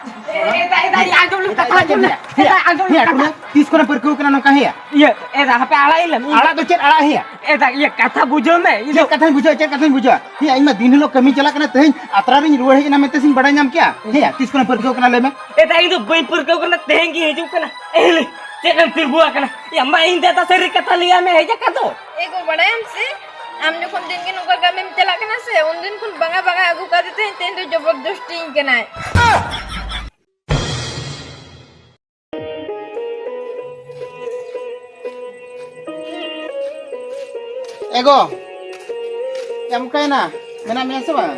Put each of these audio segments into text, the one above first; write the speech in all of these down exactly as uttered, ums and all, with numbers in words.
ᱮ, ᱮ, ᱫᱟ, ᱮ, ᱫᱟ, ᱤᱭᱟᱹ, ᱟᱸᱡᱚᱢ ᱞᱮᱢ, ᱠᱟᱛᱷᱟ ᱟᱸᱡᱚᱢ ᱞᱮᱢ, ᱮ, ᱫᱟ, ᱟᱸᱡᱚᱢ ᱞᱮᱢ, ᱦᱮᱸ, ᱠᱟᱛᱷᱟ᱾ ᱴᱩᱰᱩ, ᱛᱤᱥ ᱠᱷᱚᱱᱮᱢ ᱯᱟᱹᱨᱠᱟᱹᱣ ᱠᱟᱱᱟ ᱱᱚᱝᱠᱟ ᱦᱮᱸᱭᱟ? ᱤᱭᱟᱹ, ᱮ, ᱫᱟ, ᱦᱟᱯᱮ ᱟᱲᱟᱜ ᱤᱧ ᱞᱮᱢ, ᱤᱧ ᱟᱲᱟᱜ ᱫᱚ ᱪᱮᱫ ᱟᱲᱟᱜ ᱦᱮᱸᱭᱟ? ᱮ, ᱫᱟ, ᱤᱭᱟᱹ, ᱠᱟᱛᱷᱟ ᱵᱩᱡᱷᱟᱹᱣ ᱢᱮ, ᱤᱧ ᱪᱮᱫ ᱫᱚ ᱠᱟᱛᱷᱟᱧ ᱵᱩᱡᱷᱟᱹᱣᱟ, ᱪᱮᱫ ᱠᱟᱛᱷᱟᱧ ᱵᱩᱡᱷᱟᱹᱣᱟ? ᱦᱮᱸᱭᱟ, ᱤᱧ ᱢᱟ ᱫᱤᱱ ᱦᱤᱞᱳᱜ ᱠᱟᱹᱢᱤ ᱪᱟᱞᱟᱜ ᱠᱟᱱᱟ, ᱛᱮᱦᱮᱧ ᱟᱛᱨᱟ ᱨᱤᱧ ᱨᱩᱣᱟᱹᱲ ᱦᱮᱡ ᱮᱱᱟ ᱢᱮᱱᱛᱮ ᱥᱤᱧ ᱵᱟᱰᱟᱭ ᱧᱟᱢ ᱠᱮᱜᱼᱟ? ᱦᱮᱸᱭᱟ, ᱛᱤᱥ ᱠᱷᱚᱱᱮᱢ ᱯᱟᱹᱨᱠᱟᱹᱣ ᱠᱟᱱᱟ ᱞᱟᱹᱭ ᱢᱮ? ᱮ, ᱫᱟ, ᱤᱧ ᱫᱚ ᱵᱟᱹᱧ ᱯᱟᱹᱨᱠᱟᱹᱣ ᱠᱟᱱᱟ, ᱛᱮᱦᱮᱧ ᱜᱤᱧ ᱦᱤᱡᱩᱜ ᱠᱟᱱᱟ᱾ ᱮ, ᱦᱤᱞᱤ, ᱪᱮᱫ ᱮᱢ ᱛᱤᱸᱜᱩ ᱟᱠᱟᱱᱟ? ᱭᱟ, ᱢᱟ, ᱤᱧ ᱫᱟᱫᱟ ᱥᱟᱹᱨᱤ ᱠᱟᱛᱷᱟ ᱞᱟᱹᱭᱟᱜ ᱢᱮ, ᱦᱮᱡ ᱟᱠᱟ ᱫᱚ᱾ ᱮ ᱜᱚ, ᱵᱟᱲᱟᱭᱟᱢ ᱥᱮ, ᱟᱢ ᱡᱚᱠᱷᱚᱱ ᱫᱤᱱ ᱜᱮ ᱱᱚᱝᱠᱟ ᱠᱟᱹᱢᱤᱢ ᱪᱟᱞᱟᱜ ᱠᱟᱱᱟ ᱥᱮ, ᱩᱱᱫᱤᱱ ᱠᱷᱚᱱ ᱵᱟᱝᱟ ᱵᱟᱝᱟ ᱟᱹᱜᱩ ᱠᱟᱫᱮ ᱛᱟᱦᱮᱸᱧ, ᱛᱮᱦᱮᱧ ᱫᱚ ᱡᱚᱵᱚᱨᱫᱚᱥᱛᱤᱧ ᱠᱟᱱᱟᱭ᱾ ᱮ ᱜᱚ, ᱪᱮᱫ ᱮᱢ ᱚᱱᱠᱟᱭᱮᱱᱟ? ᱢᱮᱱᱟᱜ ᱢᱮᱭᱟ ᱥᱮ ᱵᱟᱝ?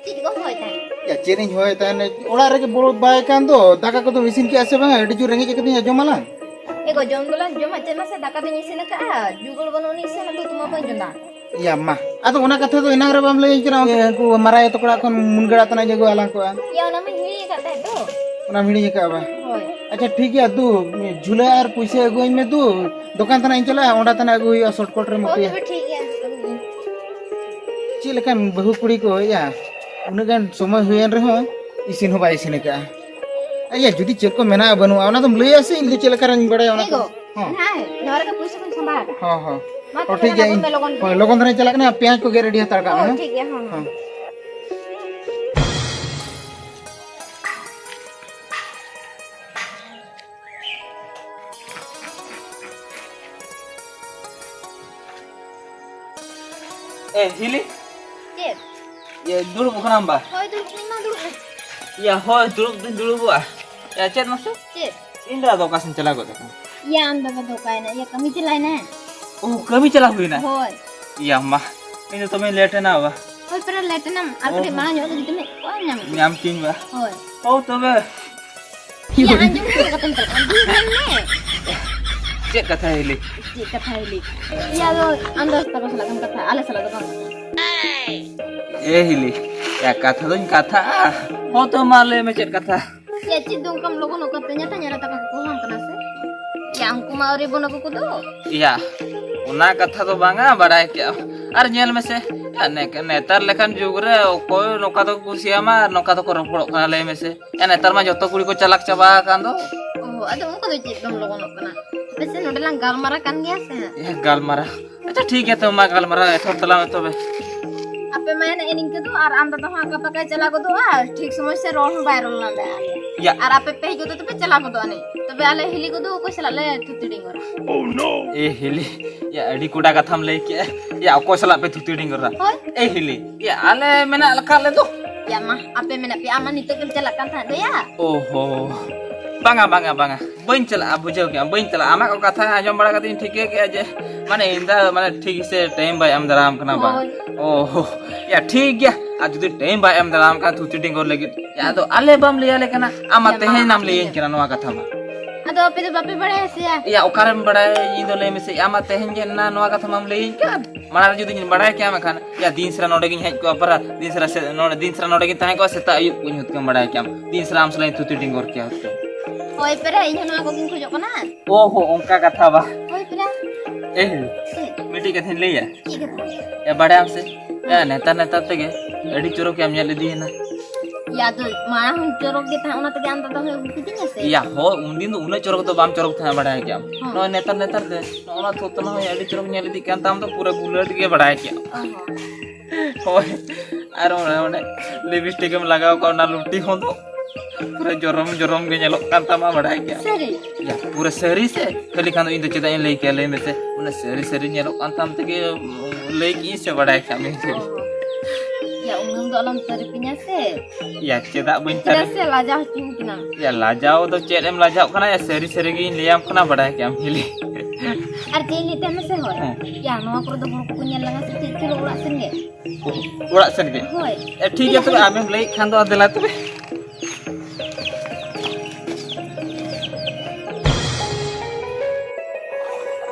ᱪᱮᱫ ᱜᱚ ᱦᱚᱭ ᱛᱟᱦᱮᱸ? ᱭᱟ, ᱪᱮᱫ ᱤᱧ ᱦᱚᱭ ᱛᱟᱦᱮᱸ? ᱚᱲᱟᱜ ᱨᱮᱜᱮ ᱵᱚᱞᱚ ᱵᱟᱭ ᱠᱟᱱ ᱫᱚ᱾ ᱫᱟᱠᱟ ᱠᱚᱫᱚᱢ ᱤᱥᱤᱱ ᱠᱮᱜᱼᱟ ᱥᱮ ᱵᱟᱝᱟ? ᱟᱹᱰᱤ ᱡᱳᱨ ᱨᱮᱸᱜᱮᱡ ᱟᱠᱟᱫᱤᱧᱟ, ᱡᱚᱢ ᱟᱞᱟᱝ? ᱮ ᱜᱚ, ᱡᱚᱢ ᱫᱚᱞᱟᱝ ᱡᱚᱢᱟ, ᱪᱮᱫ ᱢᱟᱥᱮ ᱫᱟᱠᱟ ᱫᱚᱧ ᱤᱥᱤᱱ ᱟᱠᱟᱫᱼᱟ, ᱡᱩᱜᱟᱹᱲ ᱵᱟᱹᱱᱩᱜ ᱟᱹᱱᱤᱡ ᱥᱮ, ᱚᱱᱟ ᱫᱚ ᱩᱛᱩ ᱢᱟ ᱵᱟᱹᱧ ᱪᱚᱸᱫᱟ᱾ ᱭᱟ ᱢᱟ, ᱟᱫᱚ ᱚᱱᱟ ᱠᱟᱛᱷᱟ ᱫᱚ ᱮᱱᱟᱝ ᱨᱮ ᱵᱟᱢ ᱞᱟᱹᱭᱟᱹᱧ ᱠᱟᱱᱟ? ᱚᱱᱛᱮ ᱩᱱᱠᱩ ᱢᱟᱨᱟᱭ ᱛᱟᱠᱚ ᱚᱲᱟᱜ ᱠᱷᱚᱱ ᱢᱩᱱᱜᱟᱹ ᱟᱲᱟᱜ ᱛᱟᱱᱟᱜ ᱤᱧ ᱟᱹᱜᱩ ᱟᱞᱟᱝ ᱠᱚᱜᱼᱟ᱾ ᱭᱟ, ᱚᱱᱟ ᱢᱟᱧ ᱦᱤᱲᱤᱧ ᱟᱠᱟᱫ ᱛᱟᱦᱮᱸᱫ ᱫᱚ᱾ ᱚᱱᱟᱢ ᱦᱤᱲᱤᱧ ᱟᱠᱟᱫᱼᱟ ᱵᱟ? ᱦᱳᱭ᱾ ᱟᱪᱪᱷᱟ, ᱴᱷᱤᱠ ᱜᱮᱭᱟ, ᱫᱩ, ᱡᱷᱩᱞᱟᱹ ᱟᱨ ᱯᱩᱭᱥᱟᱹ ᱟᱹᱜᱩᱣᱟᱹᱧ ᱢᱮ ᱫᱩ᱾ ᱫᱚᱠᱟᱱ ᱛᱟᱱᱟᱜ ᱤᱧ ᱪᱟᱞᱟᱜᱼᱟ, ᱚᱸᱰᱮ ᱛᱟᱱᱟᱜ ᱟᱹᱜᱩ ᱦᱩᱭᱩᱜᱼᱟ, ᱥᱚᱨᱴᱠᱚᱴ ᱨᱮ ᱦᱳᱭ, ᱢᱩᱪᱟᱹᱫ᱾ ᱛᱚᱵᱮ ᱴᱷᱤᱠ ᱜᱮᱭᱟ, ᱟᱹᱜᱩᱭᱟᱹᱧ᱾ ᱪᱮᱫ ᱞᱮᱠᱟᱱ ᱵᱟᱹᱦᱩ ᱠᱩᱲᱤ ᱠᱚ ᱭᱟ, ᱩᱱᱟᱹᱜ ᱜᱟᱱ ᱥᱚᱢᱚᱭ ᱦᱩᱭᱮᱱ ᱨᱮᱦᱚᱸ ᱤᱥᱤᱱ ᱦᱚᱸ ᱵᱟᱭ ᱤᱥᱤᱱ ᱟᱠᱟᱫᱼᱟ᱾ ᱟᱭᱟ, ᱡᱩᱫᱤ ᱪᱮᱫ ᱠᱚ ᱢᱮᱱᱟᱜᱼᱟ ᱵᱟᱹᱱᱩᱜᱼᱟ, ᱚᱱᱟ ᱫᱚᱢ ᱞᱟᱹᱭᱟ ᱥᱮ, ᱤᱧ ᱫᱚ ᱪᱮᱫ ᱞᱮᱠᱟ ᱨᱮᱧ ᱵᱟᱲᱟᱭᱟ ᱚᱱᱟ ᱮ ᱠᱚ? ᱜᱚ, ᱦᱚᱸ᱾ ᱦᱮᱸ, ᱱᱚᱣᱟ ᱨᱮᱜᱮ ᱯᱩᱭᱥᱟᱹ ᱠᱚᱧ ᱥᱟᱢᱵᱟᱣ ᱟᱠᱟᱫ᱾ ᱦᱚᱸ, ᱦᱚᱸ᱾ ᱢᱟ ᱚ, ᱛᱚᱵᱮ ᱴᱷᱤᱠ ᱜᱮᱭᱟ, ᱞᱚᱜᱚᱱ ᱤᱧ, ᱢᱮ, ᱞᱚᱜᱚᱱ ᱢᱮ᱾ ᱦᱳᱭ, ᱞᱚᱜᱚᱱ ᱫᱷᱟᱨᱟᱧ ᱪᱟᱞᱟᱜ ᱠᱟᱱᱟ, ᱯᱮᱸᱭᱟᱡᱽ ᱠᱚ ᱜᱮᱫ ᱨᱮᱰᱤ ᱦᱟᱛᱟᱲ ᱠᱟᱜ ᱢᱮ, ᱦᱳᱭ, ᱦᱮᱸ? ᱴᱷᱤᱠ ᱜᱮᱭᱟ, ᱦᱚᱸ, ᱦᱚᱸ᱾ ᱦᱚᱸ᱾ ᱮ, ᱦᱤᱞᱤ? ᱪᱮᱫ? ᱤᱭᱟᱹ, ᱫᱩᱲᱩᱵ ᱠᱟᱱᱟᱢ ᱵᱟ? ᱦᱳᱭ, ᱫᱩᱲᱩᱵ ᱠᱟᱹᱱᱟᱹᱧ, ᱢᱟ ᱫᱩᱲᱩᱵ ᱢᱮ᱾ ᱤᱭᱟᱹ, ᱦᱳᱭ, ᱫᱩᱲᱩᱵ ᱫᱩᱧ ᱫᱩᱲᱩᱵᱚᱜᱼᱟ᱾ ᱤᱭᱟᱹ, ᱪᱮᱫ ᱢᱟᱥᱮ? ᱪᱮᱫ? ᱤᱧ ᱫᱚ ᱟᱫᱚ ᱚᱠᱟ ᱥᱮᱫ ᱪᱟᱞᱟᱣ ᱜᱚᱫ ᱟᱠᱟᱱᱟ? ᱤᱭᱟᱹ, ᱟᱢ ᱫᱚ ᱵᱟᱵᱟ ᱚᱠᱟᱭᱮᱱᱟ? ᱤᱭᱟᱹ, ᱠᱟᱹᱢᱤ ᱪᱟᱞᱟᱣᱮᱱᱟ? ᱚ, ᱠᱟᱹᱢᱤ ᱪᱟᱞᱟᱣ ᱦᱩᱭᱱᱟ? ᱦᱳᱭ᱾ ᱤᱭᱟᱹ, ᱢᱟ, ᱤᱧ ᱫᱚ ᱛᱚᱵᱮᱧ ᱞᱮᱴ ᱮᱱᱟ ᱵᱟ᱾ ᱦᱳᱭ, ᱯᱮᱲᱟ ᱞᱮᱴ ᱮᱱᱟᱢ᱾ ᱟᱨ ᱚ, ᱠᱟᱹᱴᱤᱡ ᱦᱚᱸ᱾ ᱢᱟᱲᱟᱝ ᱧᱚᱜ ᱨᱮ ᱡᱩᱫᱤ ᱢᱮᱫ ᱠᱚ ᱧᱟᱢ ᱠᱮᱭᱟ᱾ ᱧᱟᱢ ᱠᱤᱧ ᱵᱟ᱾ ᱦᱳᱭ᱾ ᱦᱳᱭ, ᱛᱚᱵᱮ᱾ ᱤᱭᱟᱹ, ᱟᱸᱡᱚᱢ ᱠᱟᱛᱮ ᱠᱟᱛᱮᱢ ᱪᱟᱞᱟᱜ ᱠᱟᱱᱟ, ᱫᱩᱲᱩᱵ ᱞᱮᱱ ᱢᱮ᱾ ᱪᱮᱫ ᱠᱟᱛᱷᱟ ᱦᱤᱞᱤ? ᱪᱮᱫ ᱠᱟᱛᱷᱟ ᱦᱤᱞᱤ? ᱤᱭᱟᱹ, ᱟᱫᱚ ᱟᱢ ᱫᱚ ᱛᱟᱠᱚ ᱥᱟᱞᱟᱜ ᱜᱮᱢ ᱠᱟᱛᱷᱟᱜᱼᱟ, ᱟᱞᱮ ᱥᱟᱞᱟᱜ ᱫᱚ ᱵᱟᱝ᱾ ᱮ ᱦᱤᱞᱤ, ᱭᱟ, ᱠᱟᱛᱷᱟ ᱫᱚᱧ ᱠᱟᱛᱷᱟᱜᱼᱟ᱾ ᱦᱚᱸ, ᱛᱚ, ᱢᱟ ᱞᱟᱹᱭ ᱢᱮ, ᱪᱮᱫ ᱠᱟᱛᱷᱟ? ᱭᱟ, ᱪᱮᱫ ᱫᱚ ᱚᱱᱠᱟᱢ ᱞᱚᱜᱚᱱᱚᱜ ᱠᱟᱱ ᱛᱮ? ᱧᱮᱞ ᱛᱟᱠᱚ ᱠᱚ ᱦᱚᱦᱚᱣᱟᱢ ᱠᱟᱱᱟ ᱥᱮ? ᱭᱟ, ᱩᱱᱠᱩ ᱢᱟ ᱟᱹᱣᱨᱤ ᱵᱚᱱ ᱟᱹᱜᱩ ᱠᱚᱫᱚ᱾ ᱭᱟ, ᱚᱱᱟ ᱠᱟᱛᱷᱟ ᱫᱚ ᱵᱟᱝᱟ, ᱵᱟᱲᱟᱭ ᱠᱮᱜᱼᱟᱢ᱾ ᱟᱨ ᱧᱮᱞ ᱢᱮᱥᱮ, ᱭᱟ, ᱱᱮ-, ᱱᱮᱛᱟᱨ ᱞᱮᱠᱟᱱ ᱡᱩᱜᱽ ᱨᱮ ᱚᱠᱚᱭ ᱱᱚᱝᱠᱟ ᱫᱚ ᱠᱩᱥᱤᱭᱟᱢᱟ ᱟᱨ ᱱᱚᱝᱠᱟ ᱫᱚᱠᱚ ᱨᱚᱯᱚᱲᱚᱜ ᱠᱟᱱᱟ, ᱞᱟᱹᱭ ᱢᱮᱥᱮ? ᱭᱟ, ᱱᱮᱛᱟᱨ ᱢᱟ ᱡᱚᱛᱚ ᱠᱩᱲᱤ ᱠᱚ ᱪᱟᱞᱟᱠ ᱪᱟᱵᱟ ᱟᱠᱟᱱ ᱫᱚ᱾ ᱚ, ᱟᱫᱚ ᱚᱱᱠᱟ ᱫᱚ ᱪᱮᱫ ᱫᱚᱢ ᱞᱚᱜᱚᱱᱚᱜ ᱠᱟᱱᱟ? ᱟᱯᱮ ᱥᱮ ᱱᱚᱰᱮ ᱞᱟᱝ ᱜᱟᱞᱢᱟᱨᱟᱣ ᱠᱟᱱ ᱜᱮᱭᱟ ᱥᱮ? ᱭᱟ, ᱜᱟᱞᱢᱟᱨᱟᱣ᱾ ᱟᱪᱪᱷᱟ, ᱴᱷᱤᱠ ᱜᱮᱭᱟ, ᱛᱚᱵᱮ ᱢᱟ ᱜᱟᱞᱢᱟᱨᱟᱣ ᱮᱛᱚᱦᱚᱵ ᱛᱟᱞᱟᱝ ᱢᱮ ᱛᱚᱵᱮ᱾ ᱟᱯᱮ ᱢᱟ ᱮᱱᱮᱡ ᱮᱱᱮᱡ ᱠᱚᱫᱚ, ᱟᱨ ᱟᱢ ᱫᱟᱫᱟ ᱦᱚᱸ ᱟᱠᱟ ᱯᱟᱠᱟᱭ ᱪᱟᱞᱟᱣ ᱜᱚᱫᱚᱜᱼᱟ, ᱴᱷᱤᱠ ᱥᱚᱢᱚᱭ ᱥᱮ ᱨᱚᱲ ᱦᱚᱸ ᱵᱟᱭ ᱨᱚᱲ ᱞᱟᱸᱫᱟᱭᱟ᱾ ᱭᱟ᱾ ᱟᱨ ᱟᱯᱮ ᱯᱮ ᱦᱮᱡ ᱜᱚᱫᱚᱜ ᱛᱮᱯᱮ ᱪᱟᱞᱟᱣ ᱜᱚᱫᱚᱜᱼᱟ ᱮᱱᱮᱡ, ᱛᱚᱵᱮ ᱟᱞᱮ ᱦᱤᱞᱤ ᱠᱚᱫᱚ ᱚᱠᱚᱭ ᱥᱟᱞᱟᱜ ᱞᱮ ᱛᱷᱩᱛᱤ ᱰᱤᱝᱜᱚᱨᱟ? ᱮ ᱦᱤᱞᱤ, ᱭᱟ, ᱟᱹᱰᱤ ᱠᱚᱰᱟ ᱠᱟᱛᱷᱟᱢ ᱞᱟᱹᱭ ᱠᱮᱜᱼᱟ᱾ ᱭᱟ, ᱚᱠᱚᱭ ᱥᱟᱞᱟᱜ ᱯᱮ ᱛᱷᱩᱛᱤ ᱰᱤᱝᱜᱚᱨᱟ? ᱦᱳᱭ᱾ ᱮ ᱦᱤᱞᱤ, ᱭᱟ, ᱟᱞᱮ ᱢᱮᱱᱟᱜ ᱞᱮᱠᱟ ᱟᱞᱮ ᱫᱚ᱾ ᱭᱟ ᱢᱟ, ᱟᱯᱮ ᱢᱮᱱᱟᱜ ᱯᱮᱭᱟ, ᱟᱢ ᱢᱟ ᱱᱤᱛᱚᱜ ᱜᱮᱢ ᱪᱟᱞᱟᱜ ᱠᱟᱱ ᱛᱟᱦᱮᱸᱫ ᱫᱚ ᱭᱟ᱾ ᱳᱦᱳ, ᱵᱟᱝᱟ, ᱵᱟᱝᱟ, ᱵᱟᱝᱟ, ᱵᱟᱹᱧ ᱪᱟᱞᱟᱜᱼᱟ, ᱵᱩᱡᱷᱟᱹᱣ ᱠᱮᱜᱼᱟᱢ, ᱵᱟᱹᱧ ᱪᱟᱞᱟᱜᱼᱟ᱾ ᱟᱢᱟᱜ ᱠᱚ ᱠᱟᱛᱷᱟ ᱟᱸᱡᱚᱢ ᱵᱟᱲᱟ ᱠᱟᱛᱮ ᱤᱧ ᱴᱷᱤᱠᱟᱹ ᱠᱮᱜᱼᱟ ᱡᱮ, ᱢᱟᱱᱮ, ᱤᱧ ᱫᱚ, ᱢᱟᱱᱮ, ᱴᱷᱤᱠ ᱥᱮ ᱴᱟᱭᱤᱢ ᱵᱟᱭ ᱮᱢ ᱫᱟᱲᱮᱭᱟᱢ ᱠᱟᱱᱟ ᱵᱟᱝ? ᱦᱳᱭ᱾ ᱳᱦᱳ, ᱭᱟ, ᱴᱷᱤᱠ ᱜᱮᱭᱟ, ᱟᱨ ᱡᱩᱫᱤ ᱴᱟᱭᱤᱢ ᱵᱟᱭ ᱮᱢ ᱫᱟᱲᱮᱭᱟᱢ ᱠᱟᱱᱟ ᱛᱷᱩᱛᱤ ᱰᱤᱝᱜᱚᱨ ᱞᱟᱹᱜᱤᱫ, ᱭᱟ, ᱟᱫᱚ ᱟᱞᱮ ᱵᱟᱢ ᱞᱟᱹᱭ ᱟᱞᱮ ᱠᱟᱱᱟ, ᱟᱢ ᱢᱟ ᱭᱟ, ᱢᱟ, ᱛᱮᱦᱮᱧ ᱮᱢ ᱟᱯᱮ ᱞᱟᱹᱭᱟᱹᱧ ᱜᱮ᱾ ᱠᱟᱱᱟ ᱱᱚᱣᱟ ᱠᱟᱛᱷᱟ ᱢᱟ᱾ ᱟᱫᱚ ᱟᱯᱮ ᱫᱚ ᱵᱟᱯᱮ ᱵᱟᱲᱟᱭᱟ ᱥᱮ ᱭᱟ? ᱭᱟ, ᱚᱠᱟᱨᱮᱢ ᱵᱟᱲᱟᱭᱟ? ᱤᱧ ᱫᱚ ᱞᱟᱹᱭ ᱢᱮᱥᱮ, ᱟᱢ ᱢᱟ ᱛᱮᱦᱮᱧ ᱜᱮ ᱱᱟ-, ᱱᱚᱣᱟ ᱠᱟᱛᱷᱟ ᱢᱟᱢ ᱞᱟᱹᱭᱟᱹᱧ ᱠᱟᱱ᱾ ᱢᱟᱲᱟᱝ ᱨᱮ ᱡᱩᱫᱤᱧ ᱵᱟᱲᱟᱭ ᱠᱮᱭᱟ, ᱢᱮᱱᱠᱷᱟᱱ, ᱭᱟ, ᱫᱤᱱ ᱥᱟᱨᱟ ᱱᱚᱰᱮ ᱜᱤᱧ ᱦᱮᱡ ᱠᱚᱜᱼᱟ, ᱯᱟᱨᱟ, ᱫᱤᱱ ᱥᱟᱨᱟ ᱥᱮ-, ᱱᱚᱰᱮ, ᱫᱤᱱ ᱥᱟᱨᱟ ᱱᱚᱰᱮ ᱜᱤᱧ ᱛᱟᱦᱮᱸ ᱠᱚᱜᱼᱟ, ᱥᱮᱛᱟᱜ ᱟᱹᱭᱩᱵ ᱠᱚᱧ ᱦᱩᱛᱠᱟᱹᱢ ᱵᱟᱲᱟᱭ ᱠᱮᱭᱟ᱾ ᱫᱤᱱ ᱥᱟᱨᱟ ᱟᱢ ᱥᱟᱞᱟᱜ ᱤᱧ ᱛᱷᱩᱛᱤ ᱰᱤᱝᱜᱚᱨ ᱠᱮᱭᱟ ᱦᱩᱛᱠᱟᱹᱢ᱾ ᱦᱳᱭ, ᱯᱮᱨᱟ, ᱤᱧ ᱦᱚᱸ ᱱᱚᱣᱟ ᱠᱚᱜᱮᱧ ᱠᱷᱚᱡᱚᱜ ᱠᱟᱱᱟ᱾ ᱳᱦᱳ, ᱚᱱᱠᱟ ᱠᱟᱛᱷᱟ ᱵᱟ᱾ ᱦᱳᱭ, ᱯᱮᱨᱟ᱾ ᱮ, ᱪᱮᱫ? ᱢᱤᱫᱴᱤᱡ ᱠᱟᱛᱷᱟᱧ ᱞᱟᱹᱭᱟ᱾ ᱪᱮᱫ ᱠᱟᱛᱷᱟ? ᱭᱟ, ᱵᱟᱲᱟᱭᱟᱢ ᱥᱮ? ᱭᱟ, ᱱᱮᱛᱟᱨ, ᱱᱮᱛᱟᱨ ᱛᱮᱜᱮ ᱟᱹᱰᱤ ᱪᱚᱨᱚᱠ ᱮᱢ ᱧᱮᱞ ᱤᱫᱤᱭᱮᱱᱟ᱾ ᱭᱟ, ᱫᱚ ᱢᱟᱲᱟᱝ ᱦᱚᱸ ᱪᱚᱨᱚᱠ ᱜᱮ ᱛᱟᱦᱮᱸ, ᱚᱱᱟ ᱛᱮᱜᱮ ᱟᱢ ᱫᱟᱫᱟ ᱦᱚᱸᱭ ᱟᱹᱜᱩ ᱠᱤᱫᱤᱧᱟ ᱥᱮ? ᱭᱟ, ᱦᱳ, ᱩᱱᱫᱤᱱ ᱫᱚ ᱩᱱᱟᱹᱜ ᱪᱚᱨᱚᱠ ᱫᱚ ᱵᱟᱢ ᱪᱚᱨᱚᱠ ᱛᱟᱦᱮᱸ, ᱵᱟᱲᱟᱭ ᱜᱮᱭᱟᱢ᱾ ᱦᱚᱸ᱾ ᱱᱚᱜᱼᱚᱭ ᱱᱮᱛᱟᱨ, ᱱᱮᱛᱟᱨ ᱛᱮ ᱱᱚᱜᱼᱚ ᱱᱚᱣᱟ ᱛᱷᱩᱛ ᱛᱟᱞᱟ ᱦᱚᱸ ᱟᱹᱰᱤ ᱪᱚᱨᱚᱠ ᱧᱮᱞ ᱤᱫᱤᱜ ᱠᱟᱱ ᱛᱟᱢ ᱫᱚ, ᱯᱩᱨᱟᱹ ᱜᱩᱞᱟᱹᱴ ᱜᱮ, ᱵᱟᱲᱟᱭ ᱠᱮᱜᱼᱟᱢ᱾ ᱚ ᱦᱚᱸ᱾ ᱦᱳᱭ, ᱟᱨ ᱚᱱᱟ, ᱚᱱᱮ ᱞᱤᱯᱤᱥᱴᱤᱠ ᱮᱢ ᱞᱟᱜᱟᱣ ᱠᱟᱜᱼᱟ, ᱚᱱᱟ ᱞᱩᱴᱤ ᱦᱚᱸ ᱫᱚ ᱯᱩᱨᱟᱹ ᱡᱚᱨᱚᱢ, ᱡᱚᱨᱚᱢ ᱜᱮ ᱧᱮᱞᱚᱜ ᱠᱟᱱ ᱛᱟᱢᱟ, ᱵᱟᱲᱟᱭ ᱠᱮᱜᱼᱟᱢ᱾ ᱥᱟᱹᱨᱤ? ᱭᱟ, ᱯᱩᱨᱟᱹ ᱥᱟᱹᱨᱤ ᱥᱮ? ᱠᱷᱟᱹᱞᱤ ᱠᱷᱟᱱ ᱫᱚ ᱤᱧ ᱫᱚ ᱪᱮᱫᱟᱜ ᱤᱧ ᱞᱟᱹᱭ ᱠᱮᱭᱟ, ᱞᱟᱹᱭ ᱢᱮᱥᱮ? ᱚᱱᱟ ᱥᱟᱹᱨᱤ, ᱥᱟᱹᱨᱤ ᱧᱮᱞᱚᱜ ᱠᱟᱱ ᱛᱟᱢ ᱛᱮᱜᱮ, ᱩᱸ, ᱞᱟᱹᱭ ᱠᱮᱜᱼᱟᱹᱧ ᱥᱮ, ᱵᱟᱲᱟᱭ ᱠᱟᱜ ᱢᱮ ᱥᱮ? ᱚ ᱦᱚᱸ᱾ ᱭᱟ, ᱩᱱᱟᱹᱝ ᱫᱚ ᱟᱞᱚᱢ ᱛᱟᱹᱨᱤᱯᱤᱧᱟ ᱥᱮ᱾ ᱭᱟ, ᱪᱮᱫᱟᱜ ᱵᱟᱹᱧ ᱪᱮᱫᱟᱜ ᱛᱟᱹᱨᱤᱯ? ᱥᱮ ᱞᱟᱡᱟᱣ ᱦᱚᱪᱚᱧ ᱠᱟᱱᱟᱢ᱾ ᱭᱟ, ᱞᱟᱡᱟᱣ ᱫᱚ ᱪᱮᱫ ᱮᱢ ᱞᱟᱡᱟᱣ ᱠᱟᱱᱟ? ᱭᱟ, ᱥᱟᱹᱨᱤ, ᱥᱟᱹᱨᱤ ᱜᱤᱧ ᱞᱟᱹᱭᱟᱢ ᱠᱟᱱᱟ, ᱵᱟᱲᱟᱭ ᱠᱮᱜᱼᱟᱢ ᱦᱤᱞᱤ᱾ ᱟᱨ ᱪᱮᱫ ᱤᱧ ᱞᱟᱹᱭᱮᱫ ᱛᱟᱦᱮᱸ ᱢᱟᱥᱮ ᱦᱳᱭ? ᱦᱮᱸ᱾ ᱭᱟ, ᱱᱚᱣᱟ ᱠᱚᱨᱮ ᱫᱚ ᱦᱚᱲ ᱠᱚᱠᱚ ᱧᱮᱞ ᱞᱟᱝᱟ ᱥᱮ ᱪᱮᱫ? ᱪᱚᱞᱚ ᱚᱲᱟᱜ ᱥᱮᱱ ᱜᱮ᱾ ᱚᱲᱟᱜ ᱥᱮᱱ ᱜᱮ? ᱦᱳᱭ᱾ ᱮ, ᱴᱷᱤᱠ ᱜᱮᱭᱟ, ᱛᱚᱵᱮ ᱟᱢᱮᱢ ᱞᱟᱹᱭᱮᱫ ᱠᱷᱟᱱ ᱫᱚ, ᱫᱮᱞᱟ ᱛᱚᱵᱮ᱾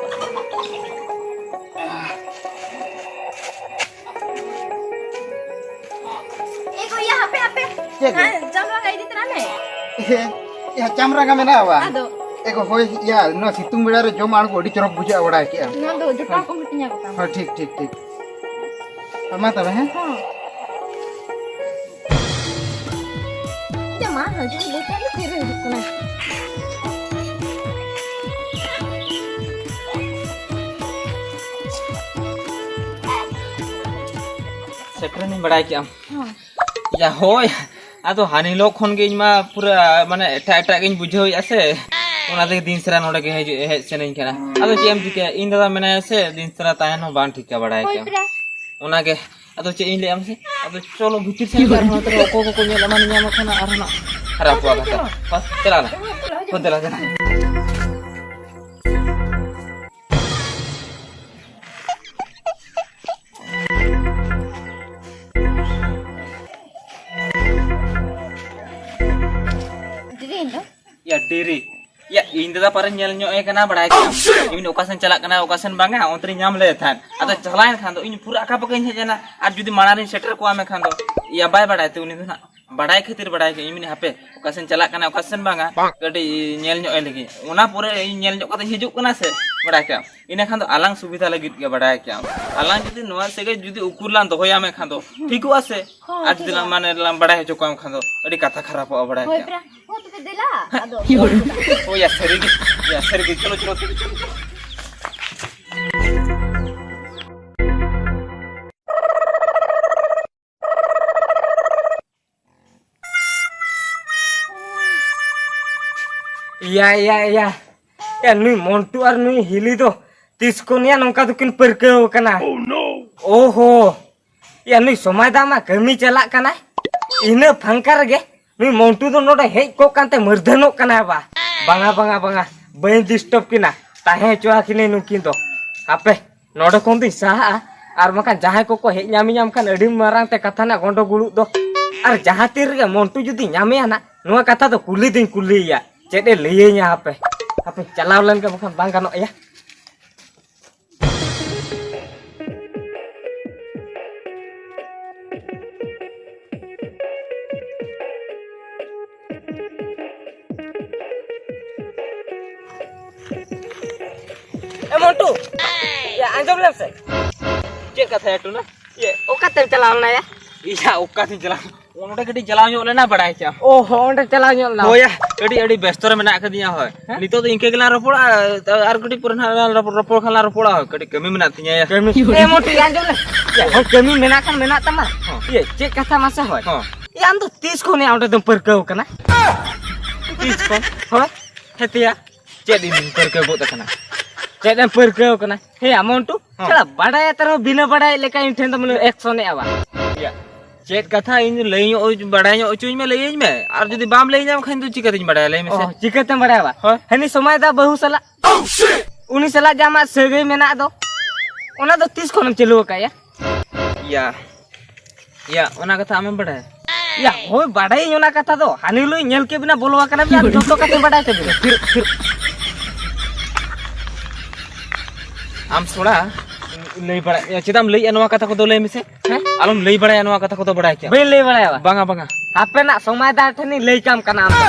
ᱮ ᱜᱚᱭᱟ, ᱦᱟᱯᱮ, ᱦᱟᱯᱮ᱾ ᱪᱮᱫ ᱜᱮ? ᱦᱮᱸ, ᱡᱟᱢᱨᱟ ᱜᱟ ᱤᱫᱤ ᱛᱚᱨᱟ ᱢᱮ᱾ ᱮ, ᱮ, ᱪᱟᱢᱨᱟ ᱜᱟ ᱢᱮᱱᱟᱜᱼᱟ ᱵᱟ? ᱟᱫᱚ᱾ ᱮ ᱜᱚ, ᱦᱳᱭ, ᱤᱭᱟ, ᱱᱚᱣᱟ ᱥᱤᱛᱩᱝ ᱵᱮᱲᱟ ᱨᱮ ᱡᱚᱢ ᱟᱬᱜᱚ ᱟᱹᱰᱤ ᱪᱚᱨᱚᱠ ᱵᱩᱡᱷᱟᱹᱜᱼᱟ, ᱵᱟᱲᱟᱭ ᱠᱮᱜᱼᱟᱢ᱾ ᱱᱚᱣᱟ ᱫᱚ ᱡᱚᱴᱟᱣ ᱠᱚᱢ ᱦᱟᱹᱴᱤᱧᱟ ᱠᱚ ᱛᱟᱢᱟ᱾ ᱦᱳᱭ, ᱴᱷᱤᱠ, ᱴᱷᱤᱠ, ᱴᱷᱤᱠ᱾ ᱢᱟ ᱛᱚᱵᱮ, ᱦᱮᱸ? ᱦᱚᱸ᱾ ᱡᱮ ᱢᱟ, ᱦᱤᱡᱩᱜ ᱞᱟᱹᱭ ᱠᱷᱟᱱ ᱫᱚ ᱛᱤᱨᱮ ᱦᱤᱡᱩᱜ ᱠᱟᱱᱟ? ᱥᱮᱴᱮᱨᱮᱱᱤᱧ, ᱵᱟᱲᱟᱭ ᱠᱮᱜᱼᱟᱢ᱾ ᱦᱚᱸ᱾ ᱭᱟ, ᱦᱳᱭ᱾ ᱟᱫᱚ ᱦᱟᱱ ᱦᱤᱞᱳᱜ ᱠᱷᱚᱱ ᱜᱮ ᱤᱧ ᱢᱟ ᱯᱩᱨᱟᱹ, ᱢᱟᱱᱮ, ᱮᱴᱟᱜ ᱮᱴᱟᱜ ᱜᱤᱧ ᱵᱩᱡᱷᱟᱹᱣᱮᱫᱼᱟ ᱥᱮ᱾ ᱚᱱᱟ ᱛᱮᱜᱮ ᱫᱤᱱ ᱥᱟᱨᱟ ᱱᱚᱰᱮ ᱜᱮ ᱦᱤᱡᱩᱜ, ᱦᱮᱡ ᱥᱮᱱᱟᱹᱧ ᱠᱟᱱᱟ᱾ ᱟᱫᱚ ᱪᱮᱫ ᱮᱢ ᱪᱤᱠᱟᱹᱭᱟ, ᱤᱧ ᱫᱟᱫᱟ ᱢᱮᱱᱟᱭᱟ ᱥᱮ, ᱫᱤᱱ ᱥᱟᱨᱟ ᱛᱟᱦᱮᱱ ᱦᱚᱸ ᱵᱟᱝ ᱴᱷᱤᱠᱟ, ᱵᱟᱲᱟᱭ ᱦᱳᱭ ᱠᱮᱜᱼᱟᱢ᱾ ᱯᱮᱲᱟ᱾ ᱚᱱᱟᱜᱮ, ᱟᱫᱚ ᱪᱮᱫ ᱤᱧ ᱞᱟᱹᱭᱟ ᱢᱟᱥᱮ? ᱟᱫᱚ ᱪᱚᱞᱚ ᱵᱷᱤᱛᱤᱨ ᱥᱮᱱ ᱜᱮ ᱟᱨᱦᱚᱸ ᱱᱚᱛᱮ ᱨᱮ ᱚᱠᱚᱭ ᱠᱚᱠᱚ ᱧᱮᱞ ᱮᱢᱟᱱ ᱧᱟᱢ ᱠᱷᱟᱱ ᱟᱨᱦᱚᱸ ᱱᱟᱜ ᱠᱷᱟᱨᱟᱯᱚᱜᱼᱟ ᱠᱟᱛᱷᱟ᱾ ᱦᱳᱭ, ᱪᱟᱞᱟᱜ ᱟᱞᱮ᱾ ᱦᱳᱭ, ᱫᱮᱞᱟ, ᱫᱮᱞᱟ᱾ ᱰᱮᱨᱤᱭᱮᱱ ᱫᱚ? ᱭᱟ, ᱰᱮᱨᱤ? ᱭᱟ, ᱤᱧ ᱫᱟᱫᱟ ᱯᱟᱨᱮᱧ ᱧᱮᱞ ᱧᱚᱜ ᱮ ᱠᱟᱱᱟ, ᱵᱟᱲᱟᱭ ᱠᱮᱫᱟᱢ᱾ ᱤᱧ ᱚᱠᱟ ᱥᱮᱱ ᱪᱟᱞᱟᱜ ᱠᱟᱱᱟ, ᱚᱠᱟ ᱥᱮᱱ ᱵᱟᱝᱟ, ᱚᱱᱛᱮ ᱨᱤᱧ ᱧᱟᱢ ᱞᱮᱫᱮ ᱛᱟᱦᱮᱸᱫ᱾ ᱟᱫᱚ ᱪᱟᱞᱟᱣᱮᱱ ᱠᱷᱟᱱ ᱫᱚ ᱤᱧ ᱯᱩᱨᱟᱹ ᱟᱠᱟ ᱯᱟᱠᱟᱧ ᱦᱮᱡ ᱮᱱᱟ᱾ ᱟᱨ ᱡᱩᱫᱤ ᱢᱟᱲᱟᱝ ᱨᱤᱧ ᱥᱮᱴᱮᱨ ᱠᱚᱜᱼᱟ ᱢᱮᱱᱠᱷᱟᱱ ᱫᱚ, ᱭᱟ, ᱵᱟᱭ ᱵᱟᱲᱟᱭ ᱛᱮ ᱩᱱᱤ ᱫᱚ ᱱᱟᱜ᱾ ᱵᱟᱲᱟᱭ ᱠᱷᱟᱹᱛᱤᱨ ᱵᱟᱲᱟᱭ ᱠᱮᱫ ᱤᱧ, ᱢᱮᱱᱮᱫ, "ᱦᱟᱯᱮ, ᱚᱠᱟ ᱥᱮᱱ ᱪᱟᱞᱟᱜ ᱠᱟᱱᱟ, ᱚᱠᱟ ᱥᱮᱱ ᱵᱟᱝᱟ, ᱠᱟᱹᱴᱤᱡ ᱧᱮᱞ ᱧᱚᱜ ᱟᱭ ᱞᱟᱹᱜᱤᱫ᱾ ᱚᱱᱟ ᱯᱚᱨᱮ ᱤᱧ ᱧᱮᱞ ᱧᱚᱜ ᱠᱟᱛᱮᱧ ᱦᱤᱡᱩᱜ ᱠᱟᱱᱟ ᱥᱮ", ᱵᱟᱲᱟᱭ ᱠᱮᱫᱟᱢ᱾ ᱤᱱᱟᱹ ᱠᱷᱟᱱ ᱫᱚ ᱟᱞᱟᱝ ᱥᱩᱵᱤᱫᱷᱟ ᱞᱟᱹᱜᱤᱫ ᱜᱮ, ᱵᱟᱲᱟᱭ ᱠᱮᱫᱟᱢ᱾ ᱟᱞᱟᱝ ᱡᱩᱫᱤ ᱱᱚᱣᱟ ᱥᱟᱹᱜᱟᱹᱭ ᱡᱩᱫᱤ ᱩᱠᱩᱨ ᱞᱟᱝ ᱫᱚᱦᱚᱭᱟ ᱢᱮᱱᱠᱷᱟᱱ ᱫᱚ ᱴᱷᱤᱠᱚᱜᱼᱟ ᱥᱮ? ᱦᱚᱸ, ᱟᱨ ᱡᱩᱫᱤ ᱴᱷᱤᱠᱚᱜᱼᱟ᱾ ᱞᱟᱝ, ᱢᱟᱱᱮ, ᱞᱟᱝ ᱵᱟᱲᱟᱭ ᱦᱚᱪᱚ ᱠᱚᱣᱟ ᱢᱮᱱᱠᱷᱟᱱ ᱫᱚ ᱟᱹᱰᱤ ᱠᱟᱛᱷᱟ ᱠᱷᱟᱨᱟᱯᱚᱜᱼᱟ, ᱵᱟᱲᱟᱭ ᱦᱳᱭ ᱠᱮᱫᱟᱢ᱾ ᱯᱮᱲᱟ, ᱦᱚᱸ, ᱛᱚᱵᱮ ᱫᱮᱞᱟ, ᱟᱫᱚ ᱳᱭ ᱭᱟ, ᱥᱟᱹᱨᱤ ᱜᱮ, ᱭᱟ, ᱥᱟᱹᱨᱤ ᱜᱮ, ᱪᱚᱞᱚ, ᱪᱚᱞᱚ, ᱪᱚᱞᱚ, ᱪᱚᱞᱚ᱾ ᱤᱭᱟ, ᱤᱭᱟ, ᱤᱭᱟ᱾ ᱮ, ᱱᱩᱭ ᱢᱚᱱᱴᱩ ᱟᱨ ᱱᱩᱭ ᱦᱤᱞᱤ ᱫᱚ ᱛᱤᱥ ᱠᱷᱚᱱ ᱭᱟ ᱱᱚᱝᱠᱟ ᱫᱚᱠᱤᱱ ᱯᱟᱹᱨᱠᱟᱹᱣ ᱟᱠᱟᱱᱟ? ᱳᱦᱳ᱾ ᱮ, ᱱᱩᱭ ᱥᱚᱢᱟᱭ ᱫᱟ ᱢᱟ ᱠᱟᱹᱢᱤ ᱪᱟᱞᱟᱜ ᱠᱟᱱᱟᱭ᱾ ᱤᱱᱟᱹ ᱯᱷᱟᱝᱠᱟ ᱨᱮᱜᱮ ᱱᱩᱭ ᱢᱚᱱᱴᱩ ᱫᱚ ᱱᱚᱰᱮ ᱦᱮᱡ ᱠᱚᱜ ᱠᱟᱱᱛᱮ ᱢᱟᱹᱨᱫᱷᱟᱹᱱᱚᱜ ᱠᱟᱱᱟᱭ ᱵᱟ᱾ ᱵᱟᱝᱟ, ᱵᱟᱝᱟ, ᱵᱟᱝᱟ᱾ ᱵᱟᱹᱧ ᱰᱤᱥᱴᱟᱵᱽ ᱠᱤᱱᱟ᱾ ᱛᱟᱦᱮᱸ ᱦᱚᱪᱚ ᱟᱹᱠᱤᱱᱟᱹᱧ ᱱᱩᱠᱤᱱ ᱫᱚ᱾ ᱦᱟᱯᱮ᱾ ᱱᱚᱰᱮ ᱠᱷᱚᱱ ᱫᱚᱧ ᱥᱟᱦᱟᱜᱼᱟ, ᱟᱨ ᱵᱟᱝᱠᱷᱟᱱ ᱡᱟᱦᱟᱸᱭ ᱠᱚᱠᱚ ᱦᱮᱡ ᱧᱟᱢᱤᱧᱟᱢ ᱠᱷᱟᱱ ᱟᱹᱰᱤ ᱢᱟᱨᱟᱝ ᱛᱮ ᱠᱟᱛᱷᱟ ᱨᱮᱱᱟᱜ ᱜᱚᱸᱰᱚ ᱜᱩᱲᱩᱜ ᱫᱚ᱾ ᱟᱨ ᱡᱟᱦᱟᱸ ᱛᱤᱱ ᱨᱮᱜᱮ ᱢᱚᱱᱴᱩ ᱡᱩᱫᱤ ᱧᱟᱢᱮᱭᱟ ᱱᱟᱜ, ᱱᱚᱣᱟ ᱠᱟᱛᱷᱟ ᱫᱚ ᱠᱩᱞᱤ ᱫᱚᱧ ᱠᱩᱞᱤᱭᱮᱭᱟ, ᱪᱮᱫ ᱮ ᱞᱟᱹᱭᱟᱹᱧᱟ᱾ ᱦᱟᱯᱮ, ᱦᱟᱯᱮ ᱪᱟᱞᱟᱣ ᱞᱮᱱ ᱜᱮ ᱵᱟᱠᱷᱟᱱ ᱵᱟᱝ ᱜᱟᱱᱚᱜ ᱭᱟ᱾ ᱭᱟ, ᱟᱸᱡᱚᱢ ᱞᱮᱢ ᱥᱮ᱾ ᱪᱮᱫ ᱠᱟᱛᱷᱟ ᱭᱟ ᱴᱩᱱᱟ? ᱤᱭᱟᱹ, ᱚᱠᱟᱛᱮᱢ ᱪᱟᱞᱟᱣ ᱞᱮᱱᱟ ᱭᱟ? ᱤᱭᱟᱹ, ᱚᱠᱟᱛᱮᱧ ᱪᱟᱞᱟᱣ? ᱱᱚᱰᱮ ᱠᱟᱹᱴᱤᱡ ᱪᱟᱞᱟᱣ ᱧᱚᱜ ᱞᱮᱱᱟ, ᱵᱟᱲᱟᱭ ᱠᱮᱜᱼᱟᱢ᱾ ᱚ ᱦᱚᱸ, ᱚᱸᱰᱮ ᱪᱟᱞᱟᱣ ᱧᱚᱜ ᱞᱮᱱᱟ᱾ ᱦᱳᱭ ᱭᱟ, ᱠᱟᱹᱴᱤᱡ ᱟᱹᱰᱤ ᱵᱮᱥᱛᱚ ᱨᱮ ᱢᱮᱱᱟᱜ ᱟᱠᱟᱫᱤᱧᱟ᱾ ᱦᱳᱭ, ᱦᱮᱸ? ᱱᱤᱛᱚᱜ ᱫᱚ ᱤᱱᱠᱟᱹ ᱜᱮᱞᱟᱝ ᱨᱚᱯᱚᱲᱟ, ᱟᱨ ᱠᱟᱹᱴᱤᱡ ᱯᱚᱨᱮ ᱱᱟᱦᱟᱜ ᱞᱟᱝ ᱨᱚᱯᱚᱲ, ᱨᱚᱯᱚᱲ ᱠᱷᱟᱱ ᱞᱟᱝ ᱨᱚᱯᱚᱲᱟ᱾ ᱦᱳᱭ, ᱠᱟᱹᱴᱤᱡ ᱠᱟᱹᱢᱤ ᱢᱮᱱᱟᱜ ᱛᱤᱧᱟᱹ ᱭᱟ᱾ ᱠᱟᱹᱢᱤ? ᱮ ᱢᱚᱴᱤ, ᱟᱸᱡᱚᱢ ᱞᱮ᱾ ᱦᱳᱭ, ᱠᱟᱹᱢᱤ ᱢᱮᱱᱟᱜ ᱠᱷᱟᱱ ᱢᱮᱱᱟᱜ ᱛᱟᱢᱟ᱾ ᱦᱚᱸ᱾ ᱤᱭᱟᱹ, ᱪᱮᱫ ᱠᱟᱛᱷᱟ ᱢᱟᱥᱮ? ᱦᱳᱭ᱾ ᱦᱚᱸ᱾ ᱮ, ᱟᱢ ᱫᱚ ᱛᱤᱥ ᱠᱷᱚᱱ ᱭᱟ ᱚᱸᱰᱮ ᱫᱚᱢ ᱯᱟᱹᱨᱠᱟᱹᱣ ᱠᱟᱱᱟ? ᱛᱤᱥ ᱠᱷᱚᱱ? ᱦᱳᱭ᱾ ᱦᱮᱸ ᱛᱮᱭᱟ, ᱪᱮᱫ ᱤᱧ ᱯᱟᱹᱨᱠᱟᱹᱣ ᱜᱚᱫ ᱟᱠᱟᱱᱟ? ᱪᱮᱫ ᱮᱢ ᱯᱟᱹᱨᱠᱟᱹᱣ ᱠᱟᱱᱟ? ᱦᱮᱸ, ᱟᱢ ᱢᱚᱱᱴᱩ, ᱦᱚᱸ᱾ ᱥᱟᱞᱟ ᱵᱟᱰᱟᱭ ᱟᱛᱮ ᱨᱮᱦᱚᱸ ᱵᱤᱱᱟᱹ ᱵᱟᱰᱟᱭ ᱞᱮᱠᱟ ᱤᱧ ᱴᱷᱮᱱ ᱫᱚᱢ ᱮᱠᱥᱚᱱᱮᱜᱼᱟ ᱵᱟ᱾ ᱭᱟ, ᱪᱮᱫ ᱠᱟᱛᱷᱟ ᱤᱧ ᱞᱟᱹᱭ ᱧᱚᱜ, ᱵᱟᱰᱟᱭ ᱧᱚᱜ ᱦᱚᱪᱚᱧ ᱢᱮ, ᱞᱟᱹᱭᱟᱹᱧ ᱢᱮ᱾ ᱟᱨ ᱡᱩᱫᱤ ᱵᱟᱢ ᱞᱟᱹᱭ ᱧᱟᱢ ᱠᱷᱟᱱ ᱫᱚ ᱪᱤᱠᱟᱹᱛᱤᱧ ᱵᱟᱰᱟᱭᱟ, ᱞᱟᱹᱭ ᱢᱮᱥᱮ? ᱚ, ᱪᱤᱠᱟᱹᱛᱮᱢ ᱵᱟᱰᱟᱭᱟ ᱵᱟ? ᱦᱳᱭ᱾ ᱦᱟᱹᱱᱤ ᱥᱚᱢᱟᱭ ᱫᱟ ᱵᱟᱹᱦᱩ ᱥᱟᱞᱟᱜ, ᱩᱱᱤ ᱥᱟᱞᱟᱜ ᱡᱮ ᱟᱢᱟᱜ ᱥᱟᱹᱜᱟᱹᱭ ᱢᱮᱱᱟᱜ ᱫᱚ, ᱚᱱᱟ ᱫᱚ ᱛᱤᱥ ᱠᱷᱚᱱᱮᱢ ᱪᱟᱹᱞᱩ ᱟᱠᱟᱫᱼᱟ? ᱭᱟ, ᱭᱟ, ᱚᱱᱟ ᱠᱟᱛᱷᱟ ᱟᱢᱮᱢ ᱵᱟᱰᱟᱭᱟ? ᱭᱟ, ᱦᱳᱭ, ᱵᱟᱰᱟᱭᱟᱹᱧ ᱚᱱᱟ ᱠᱟᱛᱷᱟ ᱫᱚ᱾ ᱦᱟᱹᱱᱤ ᱦᱤᱞᱳᱜ ᱤᱧ ᱧᱮᱞ ᱠᱮᱫ ᱵᱤᱱᱟ ᱵᱚᱞᱚ ᱟᱠᱟᱱᱟ ᱵᱤᱱ, ᱟᱨ ᱡᱚᱛᱚ ᱠᱟᱛᱷᱟ ᱵᱟᱰᱟᱭ ᱛᱟᱹᱵᱤᱱᱟ᱾ ᱛᱷᱤᱨ, ᱛᱷᱤᱨ᱾ ᱟᱢ ᱛᱷᱚᱲᱟ ᱞᱟᱹᱭ ᱵᱟᱲᱟᱭ, ᱪᱮᱫᱟᱜ ᱮᱢ ᱞᱟᱹᱭᱮᱜᱼᱟ ᱱᱚᱣᱟ ᱠᱟᱛᱷᱟ ᱠᱚᱫᱚ, ᱞᱟᱹᱭ ᱢᱮᱥᱮ? ᱦᱮᱸ? ᱟᱞᱚᱢ ᱞᱟᱹᱭ ᱵᱟᱲᱟᱭᱟ ᱱᱚᱣᱟ ᱠᱟᱛᱷᱟ ᱠᱚᱫᱚ, ᱵᱟᱲᱟᱭ ᱠᱮᱭᱟ᱾ ᱵᱟᱹᱧ ᱞᱟᱹᱭ ᱵᱟᱲᱟᱭᱟ ᱵᱟ? ᱵᱟᱝᱟ, ᱵᱟᱝᱟ᱾ ᱦᱟᱯᱮᱱᱟᱜ ᱥᱚᱢᱟᱭ ᱫᱟ ᱴᱷᱮᱱᱤᱧ ᱞᱟᱹᱭ ᱠᱟᱢ ᱠᱟᱱᱟ ᱟᱢ ᱫᱚ᱾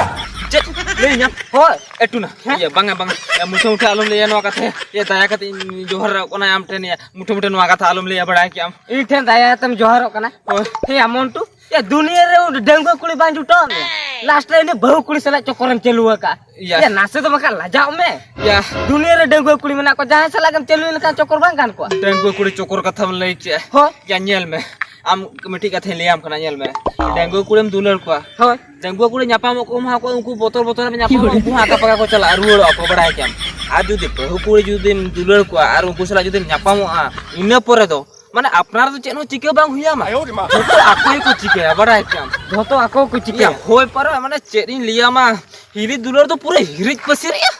ᱪᱮᱫ? ᱞᱟᱹᱭᱟᱹᱧᱟᱢ? ᱦᱳᱭ᱾ ᱮ ᱴᱩᱱᱟ, ᱦᱮᱸ? ᱤᱭᱟᱹ, ᱵᱟᱝᱟ, ᱵᱟᱝᱟ᱾ ᱮ, ᱢᱩᱴᱷᱟᱹ, ᱢᱩᱴᱷᱟᱹ ᱟᱞᱚᱢ ᱞᱟᱹᱭᱟ ᱱᱚᱣᱟ ᱠᱟᱛᱷᱟ᱾ ᱮ, ᱫᱟᱭᱟ ᱠᱟᱛᱮ ᱤᱧ ᱡᱚᱦᱟᱨᱚᱜ ᱠᱟᱱᱟ ᱟᱢ ᱴᱷᱮᱱ᱾ ᱮ, ᱢᱩᱴᱷᱟᱹ, ᱢᱩᱴᱷᱟᱹ ᱱᱚᱣᱟ ᱠᱟᱛᱷᱟ ᱟᱞᱚᱢ ᱞᱟᱹᱭᱟ, ᱵᱟᱲᱟᱭ ᱠᱮᱜᱼᱟᱢ᱾ ᱤᱧ ᱴᱷᱮᱱ ᱫᱟᱭᱟ ᱠᱟᱛᱮᱢ ᱡᱚᱦᱟᱨᱚᱜ ᱠᱟᱱᱟ? ᱦᱳᱭ᱾ ᱦᱮᱸ, ᱭᱟ ᱢᱚᱱᱴᱩ, ᱮ, ᱫᱩᱱᱤᱭᱟᱹ ᱨᱮ ᱰᱟᱺᱜᱩᱣᱟᱹ ᱠᱩᱲᱤ ᱵᱟᱝ ᱡᱩᱴᱟᱹᱣ ᱢᱮᱭᱟ᱾ ᱞᱟᱥᱴ ᱨᱮ ᱩᱱᱤ ᱵᱟᱹᱦᱩ ᱠᱩᱲᱤ ᱥᱟᱞᱟᱜ ᱪᱚᱠᱚᱨᱮᱢ ᱪᱟᱹᱞᱩ ᱟᱠᱟᱫᱼᱟ᱾ ᱭᱟ᱾ ᱮ, ᱱᱟᱥᱮ ᱫᱚ ᱵᱟᱠᱷᱟᱱ ᱞᱟᱡᱟᱜ ᱢᱮ᱾ ᱭᱟ᱾ ᱫᱩᱱᱤᱭᱟᱹ ᱨᱮ ᱰᱟᱺᱜᱩᱣᱟᱹ ᱠᱩᱲᱤ ᱢᱮᱱᱟᱜ ᱠᱚᱣᱟ, ᱡᱟᱦᱟᱸᱭ ᱥᱟᱞᱟᱜ ᱜᱮᱢ ᱪᱟᱹᱞᱩ ᱞᱮᱱᱠᱷᱟᱱ ᱪᱚᱠᱚᱨ ᱵᱟᱝ ᱜᱟᱱ ᱠᱚᱜᱼᱟ? ᱰᱟᱺᱜᱩᱣᱟᱹ ᱠᱩᱲᱤ ᱪᱚᱠᱚᱨ ᱠᱟᱛᱷᱟᱢ ᱞᱟᱹᱭ ᱠᱮᱜᱼᱟ᱾ ᱦᱳᱭ᱾ ᱭᱟ, ᱧᱮᱞ ᱢᱮ, ᱟᱢ ᱢᱤᱫᱴᱤᱡ ᱠᱟᱛᱷᱟᱧ ᱞᱟᱹᱭᱟᱢ ᱠᱟᱱᱟ, ᱧᱮᱞ ᱢᱮ᱾ ᱰᱟᱺᱜᱩᱣᱟᱹ ᱠᱩᱲᱤᱢ ᱫᱩᱞᱟᱹᱲ ᱠᱚᱣᱟ᱾ ᱦᱳᱭ᱾ ᱰᱟᱺᱜᱩᱣᱟᱹ ᱠᱩᱲᱤ ᱧᱟᱯᱟᱢᱚᱜ ᱠᱚ ᱢᱟ ᱠᱚ, ᱩᱱᱠᱩ ᱵᱚᱛᱚᱨ ᱵᱚᱛᱚᱨ ᱮᱢ ᱧᱟᱯᱟᱢᱚᱜᱼᱟ, ᱩᱱᱠᱩ ᱦᱚᱸ ᱟᱠᱟ ᱯᱟᱠᱟ ᱠᱚ ᱪᱟᱞᱟᱜᱼᱟ, ᱨᱩᱣᱟᱹᱲᱚᱜᱼᱟ ᱠᱚ, ᱵᱟᱲᱟᱭ ᱠᱮᱜᱼᱟᱢ᱾ ᱟᱨ ᱡᱩᱫᱤ ᱵᱟᱹᱦᱩ ᱠᱩᱲᱤ ᱡᱩᱫᱤᱢ ᱫᱩᱞᱟᱹᱲ ᱠᱚᱣᱟ ᱟᱨ ᱩᱱᱠᱩ ᱥᱟᱞᱟᱜ ᱡᱩᱫᱤᱢ ᱧᱟᱯᱟᱢᱚᱜᱼᱟ, ᱤᱱᱟᱹ ᱯᱚᱨᱮ ᱫᱚ ᱢᱟᱱᱮ ᱟᱯᱱᱟᱨ ᱫᱚ ᱪᱮᱫ ᱦᱚᱸ ᱪᱤᱠᱟᱹ ᱵᱟᱝ ᱦᱩᱭᱟᱢᱟ᱾ ᱡᱷᱚᱛᱚ ᱟᱠᱚ ᱜᱮᱠᱚ ᱪᱤᱠᱟᱹᱭᱟ, ᱵᱟᱲᱟᱭ ᱠᱮᱜᱼᱟᱢ᱾ ᱡᱷᱚᱛᱚ ᱟᱠᱚ ᱜᱮᱠᱚ ᱪᱤᱠᱟᱹᱭᱟ᱾ ᱭᱟ, ᱦᱳᱭ ᱯᱟᱨᱟ, ᱢᱟᱱᱮ ᱪᱮᱫ ᱤᱧ ᱞᱟᱹᱭᱟᱢᱟ, ᱦᱤᱞᱤ ᱫᱩᱞᱟᱹᱲ ᱫᱚ ᱯᱩᱨᱟᱹ ᱦᱤᱨᱤᱡ ᱯᱟᱹᱥᱤᱨ ᱨᱮᱭᱟ᱾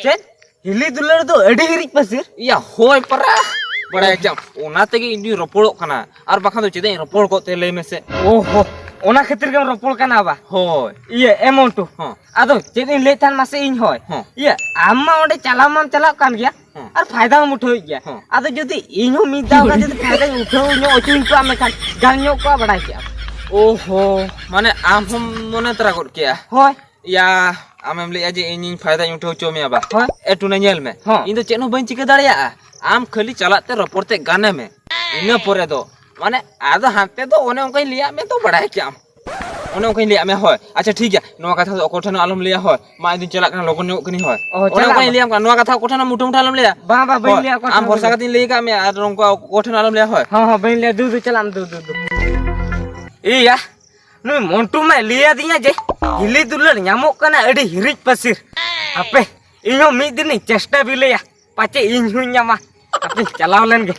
ᱪᱮᱫ? ᱦᱤᱞᱤ ᱫᱩᱞᱟᱹᱲ ᱫᱚ ᱟᱹᱰᱤ ᱦᱤᱨᱤᱡ ᱯᱟᱹᱥᱤᱨ? ᱭᱟ, ᱦᱳᱭ ᱯᱟᱨᱟ, ᱵᱟᱲᱟᱭ ᱠᱮᱜᱼᱟᱢ᱾ ᱚᱱᱟ ᱛᱮᱜᱮ ᱤᱧ ᱫᱩᱧ ᱨᱚᱯᱚᱲᱚᱜ ᱠᱟᱱᱟ, ᱟᱨ ᱵᱟᱠᱷᱟᱱ ᱫᱚ ᱪᱮᱫᱟᱜ ᱤᱧ ᱨᱚᱯᱚᱲ ᱠᱚᱜ ᱛᱮ, ᱞᱟᱹᱭ ᱢᱮᱥᱮ? ᱚᱦᱚ, ᱚᱱᱟ ᱠᱷᱟᱹᱛᱤᱨ ᱜᱮᱢ ᱨᱚᱯᱚᱲ ᱠᱟᱱᱟ ᱵᱟ? ᱦᱳᱭ᱾ ᱤᱭᱟᱹ, ᱮ ᱢᱚᱱᱴᱩ, ᱦᱚᱸ᱾ ᱟᱫᱚ ᱪᱮᱫ ᱤᱧ ᱞᱟᱹᱭᱮᱫ ᱛᱟᱦᱮᱱ ᱢᱟᱥᱮ ᱤᱧ ᱦᱚᱭ? ᱦᱚᱸ᱾ ᱤᱭᱟᱹ, ᱟᱢ ᱢᱟ ᱚᱸᱰᱮ ᱪᱟᱞᱟᱣ ᱢᱟᱢ ᱪᱟᱞᱟᱜ ᱠᱟᱱ ᱜᱮᱭᱟ, ᱦᱚᱸ᱾ ᱟᱨ ᱯᱷᱟᱭᱫᱟ ᱦᱚᱸᱢ ᱩᱴᱷᱟᱹᱣᱮᱫ ᱜᱮᱭᱟ᱾ ᱦᱚᱸ᱾ ᱟᱫᱚ ᱡᱩᱫᱤ ᱤᱧ ᱦᱚᱸ ᱢᱤᱫ ᱫᱷᱟᱣ ᱜᱟᱱ ᱡᱩᱫᱤ ᱯᱷᱟᱭᱫᱟᱧ ᱩᱴᱷᱟᱹᱣ ᱧᱚᱜ ᱦᱚᱪᱚᱧ ᱠᱚᱣᱟ, ᱢᱮᱱᱠᱷᱟᱱ ᱜᱟᱱ ᱧᱚᱜ ᱠᱚᱜᱼᱟ, ᱵᱟᱲᱟᱭ ᱠᱮᱜᱼᱟᱢ᱾ ᱳᱦᱳ, ᱢᱟᱱᱮ ᱟᱢ ᱦᱚᱸᱢ ᱢᱚᱱᱮ ᱛᱚᱨᱟ ᱜᱚᱫ ᱠᱮᱜᱼᱟ? ᱦᱳᱭ᱾ ᱭᱟ, ᱟᱢᱮᱢ ᱞᱟᱹᱭᱮᱜᱼᱟ ᱡᱮ ᱤᱧᱤᱧ ᱯᱷᱟᱭᱫᱟᱧ ᱩᱴᱷᱟᱹᱣ ᱦᱚᱪᱚ ᱢᱮᱭᱟ ᱵᱟ? ᱦᱮᱸ᱾ ᱮ ᱴᱩᱱᱟ, ᱧᱮᱞ ᱢᱮ᱾ ᱦᱚᱸ᱾ ᱤᱧ ᱫᱚ ᱪᱮᱫ ᱦᱚᱸ ᱵᱟᱹᱧ ᱪᱤᱠᱟᱹ ᱫᱟᱲᱮᱭᱟᱜᱼᱟ᱾ ᱟᱢ ᱠᱷᱟᱹᱞᱤ ᱪᱟᱞᱟᱜ ᱛᱮ ᱨᱚᱯᱚᱲ ᱛᱮ ᱜᱟᱱᱮ ᱢᱮ᱾ ᱤᱱᱟᱹ ᱯᱚᱨᱮ ᱫᱚ, ᱢᱟᱱᱮ, ᱟᱫᱚ ᱦᱟᱱᱛᱮ ᱫᱚ ᱚᱱᱮ ᱚᱱᱠᱟᱧ ᱞᱟᱹᱭᱟᱫ ᱢᱮ ᱛᱚ, ᱵᱟᱲᱟᱭ ᱠᱮᱜ ᱟᱢ᱾ ᱚᱱᱮ ᱚᱱᱠᱟᱧ ᱞᱟᱹᱭᱟᱫ ᱢᱮᱭᱟ, ᱦᱳᱭ᱾ ᱟᱪᱪᱷᱟ, ᱴᱷᱤᱠ ᱜᱮᱭᱟ, ᱱᱚᱣᱟ ᱠᱟᱛᱷᱟ ᱫᱚ ᱚᱠᱚᱭ ᱴᱷᱮᱱ ᱦᱚᱸ ᱟᱞᱚᱢ ᱞᱟᱹᱭᱟ, ᱦᱳᱭ᱾ ᱢᱟ, ᱤᱧ ᱫᱩᱧ ᱪᱟᱞᱟᱜ ᱠᱟᱱᱟ, ᱞᱚᱜᱚᱱ ᱧᱚᱜ ᱠᱟᱹᱱᱟᱹᱧ, ᱦᱳᱭ᱾ ᱚ, ᱚᱱᱮ ᱪᱟᱞᱟᱜ ᱚᱱᱠᱟᱧ ᱢᱮ᱾ ᱞᱟᱹᱭᱟᱢ ᱠᱟᱱᱟ, ᱱᱚᱣᱟ ᱠᱟᱛᱷᱟ ᱚᱠᱚᱭ ᱴᱷᱮᱱ ᱦᱚᱸ ᱢᱩᱴᱷᱟᱹ ᱢᱩᱴᱷᱟᱹ ᱟᱞᱚᱢ ᱞᱟᱹᱭᱟ᱾ ᱵᱟᱝ, ᱵᱟᱝ, ᱵᱟᱹᱧ ᱦᱳᱭ, ᱞᱟᱹᱭᱟ ᱚᱠᱚᱭ ᱟᱢ ᱴᱷᱮᱱ ᱦᱚᱸ ᱵᱷᱚᱨᱥᱟ ᱵᱟᱹᱧ ᱠᱟᱛᱮᱧ ᱞᱟᱹᱭ ᱟᱠᱟᱫ ᱢᱮᱭᱟ, ᱟᱨ ᱱᱚᱝᱠᱟ ᱚᱠᱚᱭ ᱴᱷᱮᱱ ᱦᱚᱸ ᱟᱞᱚᱢ ᱞᱟᱹᱭᱟ, ᱦᱳᱭ᱾ ᱦᱚᱸ, ᱦᱚᱸ, ᱵᱟᱹᱧ ᱞᱟᱹᱭᱟ, ᱫᱩ, ᱫᱩ, ᱪᱟᱞᱟᱜ ᱢᱮ, ᱫᱩ, ᱫᱩ, ᱫᱩ᱾ ᱤᱭᱟ, ᱱᱩᱭ ᱢᱚᱱᱴᱩ ᱢᱟᱭ ᱞᱟᱹᱭ ᱟᱹᱫᱤᱧᱟ ᱡᱮ ᱦᱤᱞᱤ ᱫᱩᱞᱟᱹᱲ ᱧᱟᱢᱚᱜ ᱠᱟᱱᱟ ᱟᱹᱰᱤ ᱦᱤᱨᱤᱡ ᱯᱟᱹᱥᱤᱨ᱾ ᱦᱟᱯᱮ, ᱤᱧ ᱦᱚᱸ ᱢᱤᱫ ᱫᱤᱱᱤᱧ ᱪᱮᱥᱴᱟ ᱵᱤᱞᱟᱹᱭᱟ, ᱯᱟᱪᱮ ᱤᱧ ᱦᱚᱸᱧ ᱧᱟᱢᱟ᱾ ᱦᱟᱯᱮᱧ ᱪᱟᱞᱟᱣ ᱞᱮᱱ ᱜᱮ᱾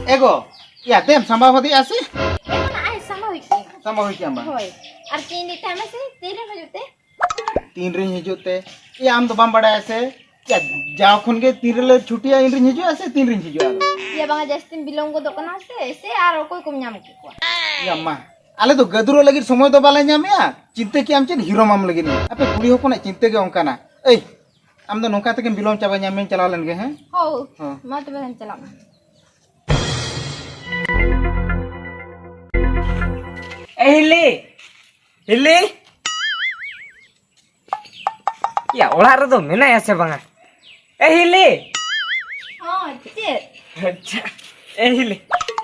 ᱮ ᱜᱚ, ᱭᱟ ᱫᱮᱢ ᱥᱟᱢᱵᱟᱣ ᱦᱚᱫᱮᱜᱼᱟ ᱥᱮ? ᱮ ᱢᱟᱱᱮ ᱟᱭ ᱥᱟᱢᱵᱟᱣ ᱦᱩᱭ ᱠᱮᱜᱼᱟ᱾ ᱥᱟᱢᱵᱟᱣ ᱦᱩᱭ ᱠᱮᱜᱼᱟᱢ ᱵᱟᱝ? ᱦᱳᱭ᱾ ᱟᱨ ᱪᱮᱫ ᱤᱧ ᱞᱟᱹᱭᱮᱫ ᱛᱟᱦᱮᱸ ᱢᱟᱥᱮ, ᱛᱤᱨᱮᱢ ᱦᱤᱡᱩᱜ ᱛᱮ? ᱛᱤᱱ ᱨᱤᱧ ᱦᱤᱡᱩᱜ ᱛᱮ? ᱮ, ᱟᱢ ᱫᱚ ᱵᱟᱢ ᱵᱟᱲᱟᱭᱟ ᱥᱮ? ᱮ, ᱡᱟᱣ ᱠᱷᱚᱱ ᱜᱮ ᱛᱤᱱ ᱨᱮᱞᱮ ᱪᱷᱩᱴᱤᱭᱟ, ᱤᱱ ᱨᱤᱧ ᱦᱤᱡᱩᱜᱼᱟ ᱥᱮ ᱛᱤᱱ ᱨᱤᱧ ᱦᱤᱡᱩᱜᱼᱟ ᱟᱫᱚ? ᱭᱟ ᱵᱟᱝᱟ, ᱡᱟᱹᱥᱛᱤᱢ ᱵᱤᱞᱚᱢ ᱜᱚᱫᱚᱜ ᱠᱟᱱᱟ ᱥᱮ, ᱥᱮ ᱟᱨ ᱚᱠᱚᱭ ᱠᱚᱢ ᱧᱟᱢ ᱠᱮᱫ ᱠᱚᱣᱟ? ᱭᱟ ᱢᱟ, ᱟᱞᱮ ᱫᱚ ᱜᱟᱹᱫᱩᱨᱚᱜ ᱞᱟᱹᱜᱤᱫ ᱥᱚᱢᱚᱭ ᱫᱚ ᱵᱟᱞᱮ ᱧᱟᱢᱮᱜᱼᱟ᱾ ᱪᱤᱱᱛᱟᱹ ᱠᱮᱜᱼᱟᱢ ᱪᱮᱫ ᱦᱤᱨᱳ ᱢᱟᱢ ᱞᱟᱹᱜᱤᱫ? ᱟᱯᱮ ᱠᱩᱲᱤ ᱦᱚᱯᱚᱱᱟᱜ ᱪᱤᱱᱛᱟᱹ ᱜᱮ ᱚᱱᱠᱟᱱᱟ᱾ ᱮᱭ, ᱟᱢ ᱫᱚ ᱱᱚᱝᱠᱟ ᱛᱮᱜᱮᱢ ᱵᱤᱞᱚᱢ ᱪᱟᱵᱟ, ᱧᱟᱢ ᱢᱮᱧ ᱪᱟᱞᱟᱣ ᱞᱮᱱ ᱜᱮ, ᱦᱮᱸ? ᱦᱳ, ᱦᱚᱸ᱾ ᱢᱟ ᱛᱚᱵᱮ ᱠᱷᱟᱱ ᱪᱟᱞᱟᱜ ᱢᱮ᱾ ᱮ ᱦᱤᱞᱤ, ᱦᱤᱞᱤ᱾ ᱭᱟ, ᱚᱲᱟᱜ ᱨᱮᱫᱚ ᱢᱮᱱᱟᱭᱟ ᱥᱮ ᱵᱟᱝᱟ? ᱮ ᱦᱤᱞᱤ᱾ ᱦᱚᱸ, ᱪᱮᱫ? ᱟᱪᱪᱷᱟ᱾ ᱮ ᱦᱤᱞᱤ᱾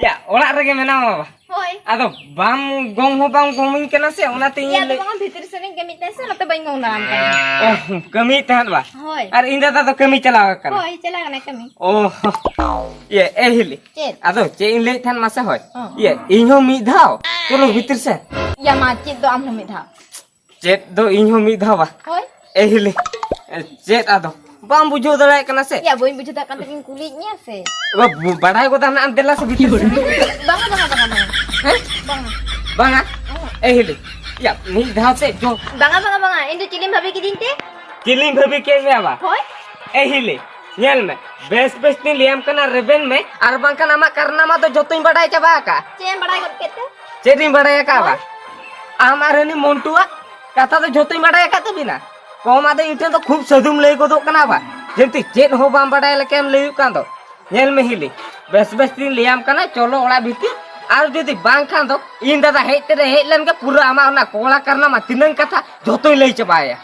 ᱭᱟ, ᱚᱲᱟᱜ ᱨᱮᱜᱮ ᱢᱮᱱᱟᱢᱟ ᱵᱟ? ᱦᱳᱭ᱾ ᱟᱫᱚ ᱵᱟᱢ ᱜᱚᱝ ᱦᱚᱸ ᱵᱟᱢ ᱜᱚᱝᱤᱧ ᱠᱟᱱᱟ ᱥᱮ, ᱚᱱᱟᱛᱮ ᱤᱧ ᱭᱟ, ᱫᱚ ᱞᱟᱹᱭ- ᱵᱟᱝᱟ, ᱵᱷᱤᱛᱤᱨ ᱥᱮᱫ ᱨᱤᱧ ᱠᱟᱹᱢᱤᱭᱮᱫ ᱛᱟᱦᱮᱸᱫ ᱥᱮ, ᱚᱱᱟᱛᱮ ᱵᱟᱹᱧ ᱜᱚᱝ ᱫᱟᱲᱮᱭᱟᱢ ᱠᱟᱱᱟ᱾ ᱚ, ᱠᱟᱹᱢᱤᱭᱮᱫ ᱛᱟᱦᱮᱸᱫ ᱵᱟ? ᱦᱳᱭ᱾ ᱟᱨ ᱤᱧ ᱫᱟᱫᱟ ᱫᱚ ᱠᱟᱹᱢᱤ ᱪᱟᱞᱟᱣ ᱟᱠᱟᱱᱟ? ᱦᱳᱭ, ᱪᱟᱞᱟᱣ ᱠᱟᱱᱟᱭ ᱠᱟᱹᱢᱤ᱾ ᱚ, ᱤᱭᱟᱹ, ᱮ ᱦᱤᱞᱤ᱾ ᱪᱮᱫ? ᱟᱫᱚ ᱪᱮᱫ ᱤᱧ ᱞᱟᱹᱭᱮᱫ ᱛᱟᱦᱮᱸᱫ ᱢᱟᱥᱮ ᱦᱳᱭ? ᱦᱚᱸ᱾ ᱤᱭᱟᱹ, ᱤᱧ ᱦᱚᱸ ᱢᱤᱫ ᱫᱷᱟᱣ, ᱪᱚᱞᱚ ᱵᱷᱤᱛᱤᱨ ᱥᱮᱫ᱾ ᱭᱟ ᱢᱟ, ᱪᱮᱫ ᱫᱚ ᱟᱢ ᱦᱚᱸ ᱢᱤᱫ ᱫᱷᱟᱣ? ᱪᱮᱫ ᱫᱚ ᱤᱧ ᱦᱚᱸ ᱢᱤᱫ ᱫᱷᱟᱣ ᱵᱟ? ᱦᱳᱭ᱾ ᱮ ᱦᱤᱞᱤ, ᱪᱮᱫ ᱟᱫᱚ? ᱵᱟᱢ ᱵᱩᱡᱷᱟᱹᱣ ᱫᱟᱲᱮᱭᱟᱜ ᱠᱟᱱᱟ ᱥᱮ? ᱭᱟ, ᱵᱟᱹᱧ ᱵᱩᱡᱷᱟᱹᱣ ᱫᱟᱲᱮᱭᱟᱜ ᱠᱟᱱ ᱛᱮᱜᱮᱧ ᱠᱩᱞᱤᱭᱮᱫ ᱢᱮᱭᱟ ᱥᱮ᱾ ᱵᱟ-, ᱵᱩ-, ᱵᱟᱲᱟᱭ ᱜᱚᱫᱟᱢ ᱱᱟᱜ ᱟᱢ, ᱫᱮᱞᱟ ᱥᱮ ᱵᱷᱤᱛᱤᱨ ᱥᱮᱫ᱾ ᱵᱟᱝᱟ, ᱵᱟᱝᱟ, ᱵᱟᱝᱟ, ᱵᱟᱝᱟ᱾ ᱦᱮᱸ? ᱵᱟᱝᱟ᱾ ᱵᱟᱝᱟ? ᱚᱦᱚᱸ᱾ ᱮ ᱦᱤᱞᱤ, ᱭᱟ, ᱢᱤᱫ ᱫᱷᱟᱣ ᱥᱮ ᱡᱚ- ᱵᱟᱝᱟ, ᱵᱟᱝᱟ, ᱵᱟᱝᱟ, ᱤᱧ ᱫᱚ ᱪᱤᱞᱤᱢ ᱵᱷᱟᱹᱵᱤ ᱠᱤᱫᱤᱧ ᱛᱮ? ᱪᱤᱞᱤᱢ ᱵᱷᱟᱹᱵᱤ ᱠᱮᱫ ᱢᱮᱭᱟ ᱵᱟ? ᱦᱳᱭ᱾ ᱮ ᱦᱤᱞᱤ, ᱧᱮᱞ ᱢᱮ, ᱵᱮᱥ ᱵᱮᱥ ᱛᱤᱧ ᱞᱟᱹᱭᱟᱢ ᱠᱟᱱᱟ, ᱨᱮᱵᱮᱱ ᱢᱮ, ᱟᱨ ᱵᱟᱝᱠᱷᱟᱱ ᱟᱢᱟᱜ ᱠᱟᱨᱱᱟᱢᱟ ᱫᱚ ᱡᱚᱛᱚᱧ ᱵᱟᱰᱟᱭ ᱪᱟᱵᱟ ᱟᱠᱟᱫᱼᱟ᱾ ᱪᱮᱫ ᱮᱢ ᱵᱟᱰᱟᱭ ᱜᱚᱫ ᱠᱮᱫ ᱛᱮ? ᱪᱮᱫ ᱤᱧ ᱵᱟᱰᱟᱭ ᱟᱠᱟᱫᱼᱟ ᱵᱟ? ᱦᱳᱭ᱾ ᱟᱢ ᱟᱨ ᱦᱟᱹᱱᱤ ᱢᱚᱱᱴᱩᱣᱟᱜ ᱠᱟᱛᱷᱟ ᱫᱚ ᱡᱷᱚᱛᱚᱧ ᱵᱟᱰᱟᱭ ᱟᱠᱟᱫ ᱛᱟᱹᱵᱤᱱᱟ᱾ ᱠᱚᱢ ᱟᱫᱚ ᱤᱧ ᱴᱷᱮᱱ ᱫᱚ ᱠᱷᱩᱵ ᱥᱟᱹᱫᱷᱩᱢ ᱞᱟᱹᱭ ᱜᱚᱫᱚᱜ ᱠᱟᱱᱟ ᱵᱟ᱾ ᱡᱮᱱᱛᱮ ᱪᱮᱫ ᱦᱚᱸ ᱵᱟᱢ ᱵᱟᱰᱟᱭ ᱞᱮᱠᱟᱢ ᱞᱟᱹᱭᱚᱜ ᱠᱟᱱ ᱫᱚ᱾ ᱧᱮᱞ ᱢᱮ ᱦᱤᱞᱤ, ᱵᱮᱥ ᱵᱮᱥ ᱛᱤᱧ ᱞᱟᱹᱭᱟᱢ ᱠᱟᱱᱟ, ᱪᱚᱞᱚ ᱚᱲᱟᱜ ᱵᱷᱤᱛᱤᱨ᱾ ᱟᱨ ᱡᱩᱫᱤ ᱵᱟᱝ ᱠᱷᱟᱱ ᱫᱚ ᱤᱧ ᱫᱟᱫᱟ ᱦᱮᱡ ᱛᱮᱨᱮ ᱦᱮᱡ ᱞᱮᱱ ᱜᱮ ᱯᱩᱨᱟᱹ ᱟᱢᱟᱜ ᱚᱱᱟ ᱠᱚᱲᱟ ᱠᱟᱨᱱᱟᱢᱟ ᱛᱤᱱᱟᱹᱝ ᱠᱟᱛᱷᱟ ᱡᱷᱚᱛᱚᱧ ᱞᱟᱹᱭ ᱪᱟᱵᱟᱭᱟ᱾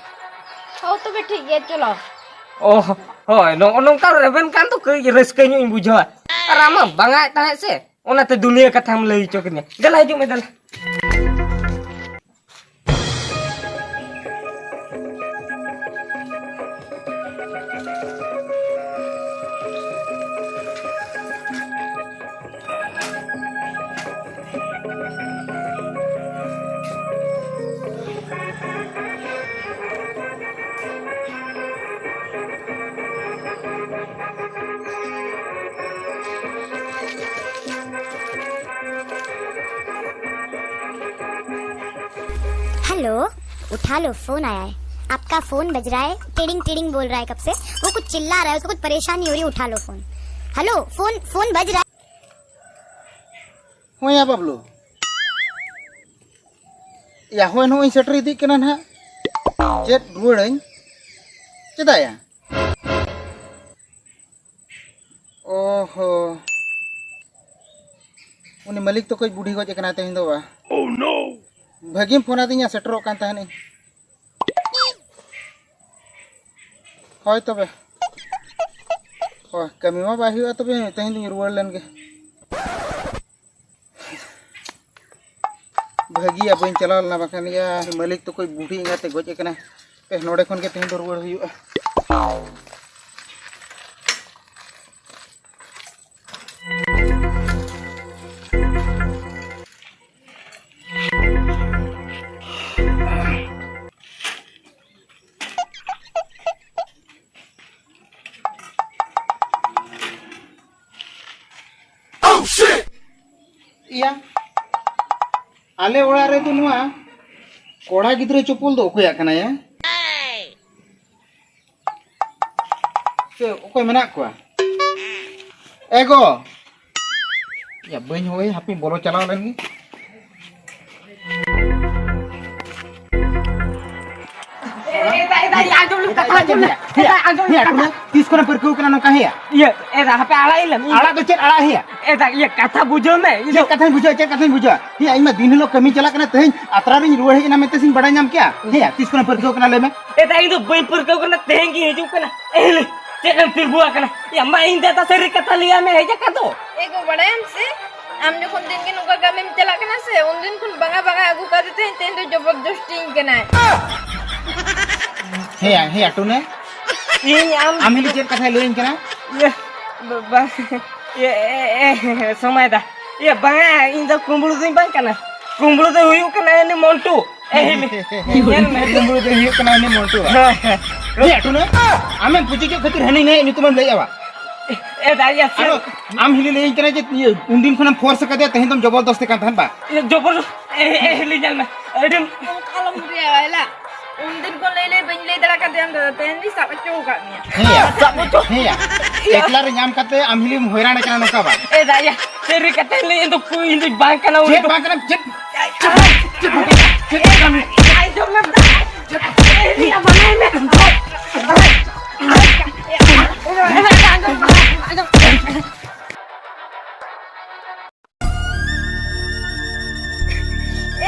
ᱦᱳ, ᱛᱚᱵᱮ ᱴᱷᱤᱠ ᱜᱮᱭᱟ, ᱪᱚᱞᱚ᱾ ᱚ, ᱦᱳᱭ, ᱱᱚᱜᱼᱚ ᱱᱚᱝᱠᱟ ᱨᱮᱵᱮᱱ ᱠᱟᱱ ᱫᱚ ᱠᱟᱹᱡ ᱨᱟᱹᱥᱠᱟᱹ ᱧᱚᱜ ᱤᱧ ᱵᱩᱡᱷᱟᱹᱣᱟ᱾ ᱟᱨ ᱟᱢ ᱢᱟ ᱵᱟᱝᱟᱭ ᱛᱟᱦᱮᱸᱫ ᱥᱮ, ᱚᱱᱟᱛᱮ ᱫᱩᱱᱤᱭᱟᱹ ᱠᱟᱛᱷᱟᱢ ᱞᱟᱹᱭ ᱦᱚᱪᱚ ᱠᱤᱫᱤᱧᱟ᱾ ᱫᱮᱞᱟ ᱦᱤᱡᱩᱜ ᱢᱮ, ᱫᱮᱞᱟ᱾ हेलो, उठा लो, फोन आया है। आपका फोन बज रहा है, टिडिंग टिडिंग बोल रहा है कब से। वो कुछ चिल्ला रहा है, उसको कुछ परेशानी हो रही है, उठा लो फोन। हेलो, फोन, फोन बज रहा है। ᱦᱳᱭ ᱭᱟ ᱵᱟᱵᱞᱩ, ᱭᱟ ᱦᱳᱭ, ᱱᱚᱜᱼᱚᱭ ᱥᱮᱴᱮᱨ ᱤᱫᱤᱜ ᱠᱟᱱᱟ ᱱᱟᱦᱟᱜ᱾ ᱪᱮᱫ ᱨᱩᱣᱟᱹᱲᱟᱹᱧ? ᱪᱮᱫᱟᱜ ᱭᱟ? ᱚ ᱦᱚ, ᱩᱱᱤ ᱢᱟᱹᱞᱤᱠ ᱛᱚ ᱠᱟᱹᱡ ᱵᱩᱰᱷᱤ ᱜᱚᱡ ᱟᱠᱟᱱᱟᱭ ᱛᱮᱦᱮᱧ ᱫᱚ ᱵᱟ᱾ ᱵᱷᱟᱹᱜᱤᱢ ᱯᱷᱳᱱ ᱟᱹᱫᱤᱧᱟ, ᱥᱮᱴᱮᱨᱚᱜ ᱠᱟᱱ ᱛᱟᱦᱮᱱᱟᱹᱧ᱾ ᱦᱳᱭ ᱛᱚᱵᱮ᱾ ᱦᱳᱭ, ᱠᱟᱹᱢᱤ ᱢᱟ ᱵᱟᱭ ᱦᱩᱭᱩᱜᱼᱟ, ᱛᱚᱵᱮ ᱛᱮᱦᱮᱧ ᱫᱚᱧ ᱨᱩᱣᱟᱹᱲ ᱞᱮᱱ ᱜᱮ᱾ ᱵᱷᱟᱹᱜᱤᱭᱟ ᱵᱟᱹᱧ ᱪᱟᱞᱟᱣ ᱞᱮᱱᱟ, ᱵᱟᱠᱷᱟᱱ ᱭᱟ ᱢᱟᱹᱞᱤᱠ ᱛᱟᱠᱚᱭ ᱵᱩᱰᱷᱤ ᱮᱸᱜᱟᱛᱮ ᱜᱚᱡ ᱟᱠᱟᱱᱟ᱾ ᱯᱮ, ᱱᱚᱰᱮ ᱠᱷᱚᱱ ᱜᱮ ᱛᱮᱦᱮᱧ ᱫᱚ ᱨᱩᱣᱟᱹᱲ ᱦᱩᱭᱩᱜᱼᱟ᱾ ᱤᱭᱟ, ᱟᱞᱮ ᱚᱲᱟᱜ ᱨᱮᱫᱚ ᱱᱚᱣᱟ ᱠᱚᱲᱟ ᱜᱤᱫᱽᱨᱟᱹ ᱪᱚᱯᱚᱞ ᱫᱚ ᱚᱠᱚᱭᱟᱜ ᱠᱟᱱᱟ ᱭᱟ? ᱥᱮ ᱚᱠᱚᱭ ᱢᱮᱱᱟᱜ ᱠᱚᱣᱟ? ᱮ ᱜᱚ! ᱭᱟ, ᱵᱟᱹᱧ ᱦᱳᱭ, ᱦᱟᱯᱮᱧ ᱵᱚᱞᱚ ᱪᱟᱞᱟᱣ ᱞᱮᱱ ᱜᱮ᱾ ᱟᱸᱡᱚᱢ ᱞᱮᱢ, ᱠᱟᱛᱷᱟ ᱟᱸᱡᱚᱢ ᱞᱮᱢ᱾ ᱦᱮᱸᱭᱟ, ᱮᱫᱟ, ᱟᱸᱡᱚᱢ ᱦᱮᱸᱭᱟ, ᱞᱮᱢ᱾ ᱴᱩᱱᱟ, ᱛᱤᱥ ᱠᱷᱚᱱᱮᱢ ᱯᱟᱹᱨᱠᱟᱹᱣ ᱠᱟᱱᱟ ᱱᱚᱝᱠᱟ? ᱦᱮᱸᱭᱟ, ᱤᱭᱟᱹ, ᱮᱫᱟ, ᱦᱟᱯᱮ ᱟᱲᱟᱜ ᱤᱧ ᱞᱮᱢ, ᱤᱧ ᱟᱲᱟᱜ ᱫᱚ ᱪᱮᱫ ᱟᱲᱟᱜ? ᱦᱮᱸᱭᱟ, ᱮᱫᱟ, ᱤᱭᱟᱹ, ᱠᱟᱛᱷᱟ ᱵᱩᱡᱷᱟᱹᱣ ᱢᱮ, ᱤᱭᱟᱹ᱾ ᱪᱮᱫ ᱠᱟᱛᱷᱟᱧ ᱵᱩᱡᱷᱟᱹᱣᱟ, ᱪᱮᱫ ᱠᱟᱛᱷᱟᱧ ᱵᱩᱡᱷᱟᱹᱣᱟ? ᱦᱮᱸᱭᱟ, ᱤᱧ ᱢᱟ ᱫᱤᱱ ᱦᱤᱞᱳᱜ ᱠᱟᱹᱢᱤ ᱪᱟᱞᱟᱜ ᱠᱟᱱᱟ, ᱛᱮᱦᱮᱧ ᱟᱛᱨᱟ ᱨᱤᱧ ᱨᱩᱣᱟᱹᱲ ᱦᱮᱡ ᱮᱱᱟ ᱢᱮᱱᱛᱮ ᱥᱤᱧ ᱵᱟᱲᱟᱭ ᱧᱟᱢ ᱠᱮᱭᱟ᱾ ᱦᱮᱸᱭᱟ, ᱛᱤᱥ ᱠᱷᱚᱱᱮᱢ ᱯᱟᱹᱨᱠᱟᱹᱣ ᱠᱟᱱᱟ ᱞᱟᱹᱭ ᱢᱮ? ᱮᱫᱟ, ᱤᱧ ᱫᱚ ᱵᱟᱹᱧ ᱯᱟᱹᱨᱠᱟᱹᱣ ᱠᱟᱱᱟ, ᱛᱮᱦᱮᱧ ᱜᱤᱧ ᱦᱤᱡᱩᱜ ᱠᱟᱱᱟ᱾ ᱮᱦᱞᱮ, ᱪᱮᱫ ᱮᱢ ᱛᱤᱸᱜᱩ ᱟᱠᱟᱱᱟ? ᱭᱟ, ᱢᱟ, ᱤᱧ ᱫᱚ ᱮᱫᱟ ᱥᱟᱹᱨᱤ ᱠᱟᱛᱷᱟ ᱞᱟᱹᱭᱟᱢ ᱢᱮ, ᱦᱮᱡ ᱟᱠᱟ ᱫᱚ᱾ ᱮ ᱜᱚ, ᱵᱟᱲᱟᱭᱟᱢ ᱥᱮ, ᱟᱢ ᱡᱚᱠᱷᱚᱱ ᱫᱤᱱ ᱜᱮ ᱱᱚᱝᱠᱟ ᱠᱟᱹᱢᱤᱢ ᱪᱟᱞᱟᱜ ᱠᱟᱱᱟ ᱥᱮ, ᱩᱱᱫᱤᱱ ᱠᱷᱚᱱ ᱵᱟᱝᱟ ᱵᱟᱝᱟ ᱟᱹᱜᱩ ᱠᱟᱫᱮ ᱛᱟᱦᱮᱸᱧ, ᱛᱮᱦᱮᱧ ᱫᱚ ᱡᱚᱵᱚᱨᱫᱚᱥᱛᱤᱧ ᱠᱟᱱᱟᱭ᱾ ᱦᱮᱸᱭᱟ, ᱦᱮᱸᱭᱟ, ᱴᱩᱱᱮ᱾ ᱤᱧ ᱟᱢ ᱟᱢ ᱦᱤᱞᱤ ᱪᱮᱫ ᱠᱟᱛᱷᱟᱭ ᱞᱟᱹᱭᱟᱹᱧ ᱠᱟᱱᱟ? ᱤᱭᱟᱹ, ᱵᱟ-, ᱵᱟ-, ᱤᱭᱟᱹ, ᱮ, ᱮ, ᱮ, ᱥᱚᱢᱟᱭ ᱫᱟ᱾ ᱤᱭᱟᱹ, ᱵᱟᱝᱟ, ᱤᱧ ᱫᱚ ᱠᱩᱢᱵᱽᱲᱩ ᱫᱚᱧ ᱵᱟᱝ ᱠᱟᱱᱟ᱾ ᱠᱩᱢᱵᱽᱲᱩ ᱫᱚ ᱦᱩᱭᱩᱜ ᱠᱟᱱᱟ ᱩᱱᱤ ᱢᱚᱱᱴᱩ᱾ ᱮ, ᱦᱤᱞᱤ, ᱧᱮᱞ ᱢᱮ᱾ ᱠᱩᱢᱵᱽᱲᱩ ᱫᱚ ᱦᱩᱭᱩᱜ ᱠᱟᱱᱟ ᱩᱱᱤ ᱢᱚᱱᱴᱩ᱾ ᱦᱳᱭ, ᱦᱳᱭ᱾ ᱮ, ᱴᱩᱱᱮ, ᱟᱢᱮᱢ ᱯᱩᱪᱩᱡᱚᱜ ᱠᱷᱟᱹᱛᱤᱨ ᱦᱟᱹᱱᱤ ᱱᱟᱹᱭᱟᱜ ᱧᱩᱛᱩᱢᱮᱢ ᱞᱟᱹᱭᱮᱜᱼᱟ ᱵᱟ? ᱮ, ᱫᱟᱭᱟ ᱥᱮ᱾ ᱟᱨᱚ, ᱟᱢ ᱦᱤᱞᱤ ᱞᱟᱹᱭᱟᱹᱧ ᱠᱟᱱᱟ ᱡᱮ, ᱤᱭᱟᱹ, ᱩᱱᱫᱤᱱ ᱠᱷᱚᱱᱮᱢ ᱯᱷᱳᱨᱥ ᱟᱠᱟᱫᱮᱭᱟ, ᱛᱮᱦᱮᱧ ᱫᱚᱢ ᱡᱚᱵᱚᱨᱫᱚᱥᱛᱤ ᱠᱟᱱ ᱛᱟᱦᱮᱸᱫ ᱵᱟ? ᱤᱭᱟᱹ, ᱡᱚᱵᱚᱨ-, ᱮ, ᱮ, ᱦᱤᱞᱤ ᱧᱮᱞ ᱢᱮ᱾ ᱟᱹᱰᱤᱢ ᱚᱱᱠᱟ ᱟᱞᱚᱢ ᱨᱮᱭᱟᱣᱟ, ᱦᱮᱞᱟ᱾ ᱩᱱᱫᱤᱱ ᱠᱷᱚᱱ ᱞᱟᱹᱭ ᱞᱟᱹᱭ ᱵᱟᱹᱧ ᱞᱟᱹᱭ ᱫᱟᱲᱮ ᱠᱟᱫᱮᱭᱟ, ᱟᱢ ᱫᱚ ᱛᱮᱦᱮᱧ ᱫᱚᱧ ᱥᱟᱵ ᱦᱚᱪᱚ ᱟᱠᱟᱫ ᱢᱮᱭᱟ᱾ ᱦᱮᱸᱭᱟ᱾ ᱥᱟᱵ ᱦᱚᱪᱚ? ᱦᱮᱸᱭᱟ᱾ ᱮᱠᱞᱟ ᱨᱮ ᱧᱟᱢ ᱠᱟᱛᱮ ᱟᱢ ᱦᱤᱞᱤᱢ ᱦᱚᱭᱨᱟᱱ ᱠᱟᱱᱟ ᱱᱚᱝᱠᱟ ᱵᱟ? ᱮ ᱫᱟᱭᱟ, ᱥᱟᱹᱨᱤ ᱠᱟᱛᱷᱟᱧ ᱞᱟᱹᱭ, ᱤᱧ ᱫᱚ ᱠᱩ-, ᱤᱧ ᱫᱚ ᱵᱟᱝ ᱠᱟᱱᱟ ᱩᱱᱤ ᱪᱮᱫ ᱫᱚ᱾ ᱵᱟᱝ ᱠᱟᱱᱟ? ᱪᱮᱫ? ᱪᱮᱫ? ᱪᱮᱫ ᱵᱟᱝ ᱠᱟᱱᱟ? ᱪᱮᱫ ᱵᱟᱝ ᱠᱟᱱᱟ? ᱟᱸᱡᱚᱢ ᱢᱮ᱾ ᱪᱮᱫ? ᱮ ᱦᱤᱞᱤ, ᱢᱟᱱᱟᱣ ᱢᱮ᱾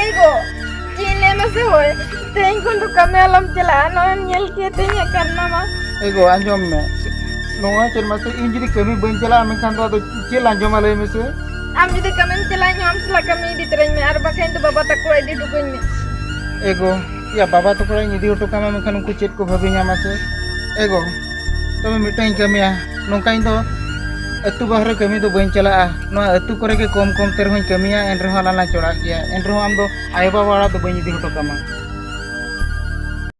ᱮ ᱜᱚ, ᱪᱮᱫ ᱤᱧ ᱞᱟᱹᱭ ᱢᱮᱥᱮ ᱦᱳᱭ, ᱛᱮᱦᱮᱧ ᱠᱷᱚᱱ ᱫᱚ ᱠᱟᱹᱢᱤ ᱟᱞᱚᱢ ᱪᱟᱞᱟᱜᱼᱟ, ᱱᱚᱜᱼᱚᱭ ᱧᱮᱞ ᱠᱮᱫ ᱛᱮᱦᱮᱧᱟᱜ ᱠᱟᱨᱱᱟᱢᱟ᱾ ᱮ ᱜᱚ, ᱟᱸᱡᱚᱢ ᱢᱮ, ᱱᱚᱣᱟ ᱪᱮᱫ ᱢᱟᱥᱮ, ᱤᱧ ᱡᱩᱫᱤ ᱠᱟᱹᱢᱤ ᱵᱟᱹᱧ ᱪᱟᱞᱟᱜᱼᱟ, ᱢᱮᱱᱠᱷᱟᱱ ᱫᱚ ᱟᱫᱚ ᱪᱮᱫ ᱞᱟᱝ ᱡᱚᱢᱟ ᱞᱟᱹᱭ ᱢᱮᱥᱮ? ᱟᱢ ᱡᱩᱫᱤ ᱠᱟᱹᱢᱤᱢ ᱪᱟᱞᱟᱜᱼᱟ, ᱤᱧ ᱦᱚᱸ ᱟᱢ ᱥᱟᱞᱟᱜ ᱠᱟᱹᱢᱤ ᱤᱫᱤ ᱛᱚᱨᱟᱧ ᱢᱮ, ᱟᱨ ᱵᱟᱠᱷᱟᱱ ᱫᱚ ᱵᱟᱵᱟ ᱛᱟᱠᱚ ᱤᱫᱤ ᱦᱚᱴᱚ ᱠᱟᱹᱧ ᱢᱮ᱾ ᱮ ᱜᱚ, ᱭᱟ, ᱵᱟᱵᱟ ᱛᱟᱠᱚ ᱚᱲᱟᱜ ᱤᱧ ᱤᱫᱤ ᱦᱚᱴᱚ ᱠᱟᱢᱟ, ᱢᱮᱱᱠᱷᱟᱱ ᱩᱱᱠᱩ ᱪᱮᱫ ᱠᱚ ᱵᱷᱟᱹᱵᱤ ᱧᱟᱢᱟ ᱥᱮ? ᱮ ᱜᱚ, ᱛᱚᱵᱮ ᱢᱤᱫᱴᱟᱝ ᱤᱧ ᱠᱟᱹᱢᱤᱭᱟ, ᱱᱚᱝᱠᱟ ᱤᱧ ᱫᱚ ᱟᱹᱛᱩ ᱵᱟᱦᱨᱮ ᱠᱟᱹᱢᱤ ᱫᱚ ᱵᱟᱹᱧ ᱪᱟᱞᱟᱜᱼᱟ, ᱱᱚᱣᱟ ᱟᱹᱛᱩ ᱠᱚᱨᱮ ᱜᱮ ᱠᱚᱢ ᱠᱚᱢ ᱛᱮ ᱨᱮᱦᱚᱸᱧ ᱠᱟᱹᱢᱤᱭᱟ, ᱮᱱ ᱨᱮᱦᱚᱸ ᱟᱞᱟᱝ ᱞᱟᱝ ᱪᱚᱲᱟᱜ ᱜᱮᱭᱟ, ᱮᱱ ᱨᱮᱦᱚᱸ ᱟᱢ ᱫᱚ ᱟᱭᱳ ᱵᱟᱵᱟ ᱚᱲᱟᱜ ᱫᱚ ᱵᱟᱹᱧ ᱤᱫᱤ ᱦᱚᱴᱚ ᱠᱟᱢᱟ᱾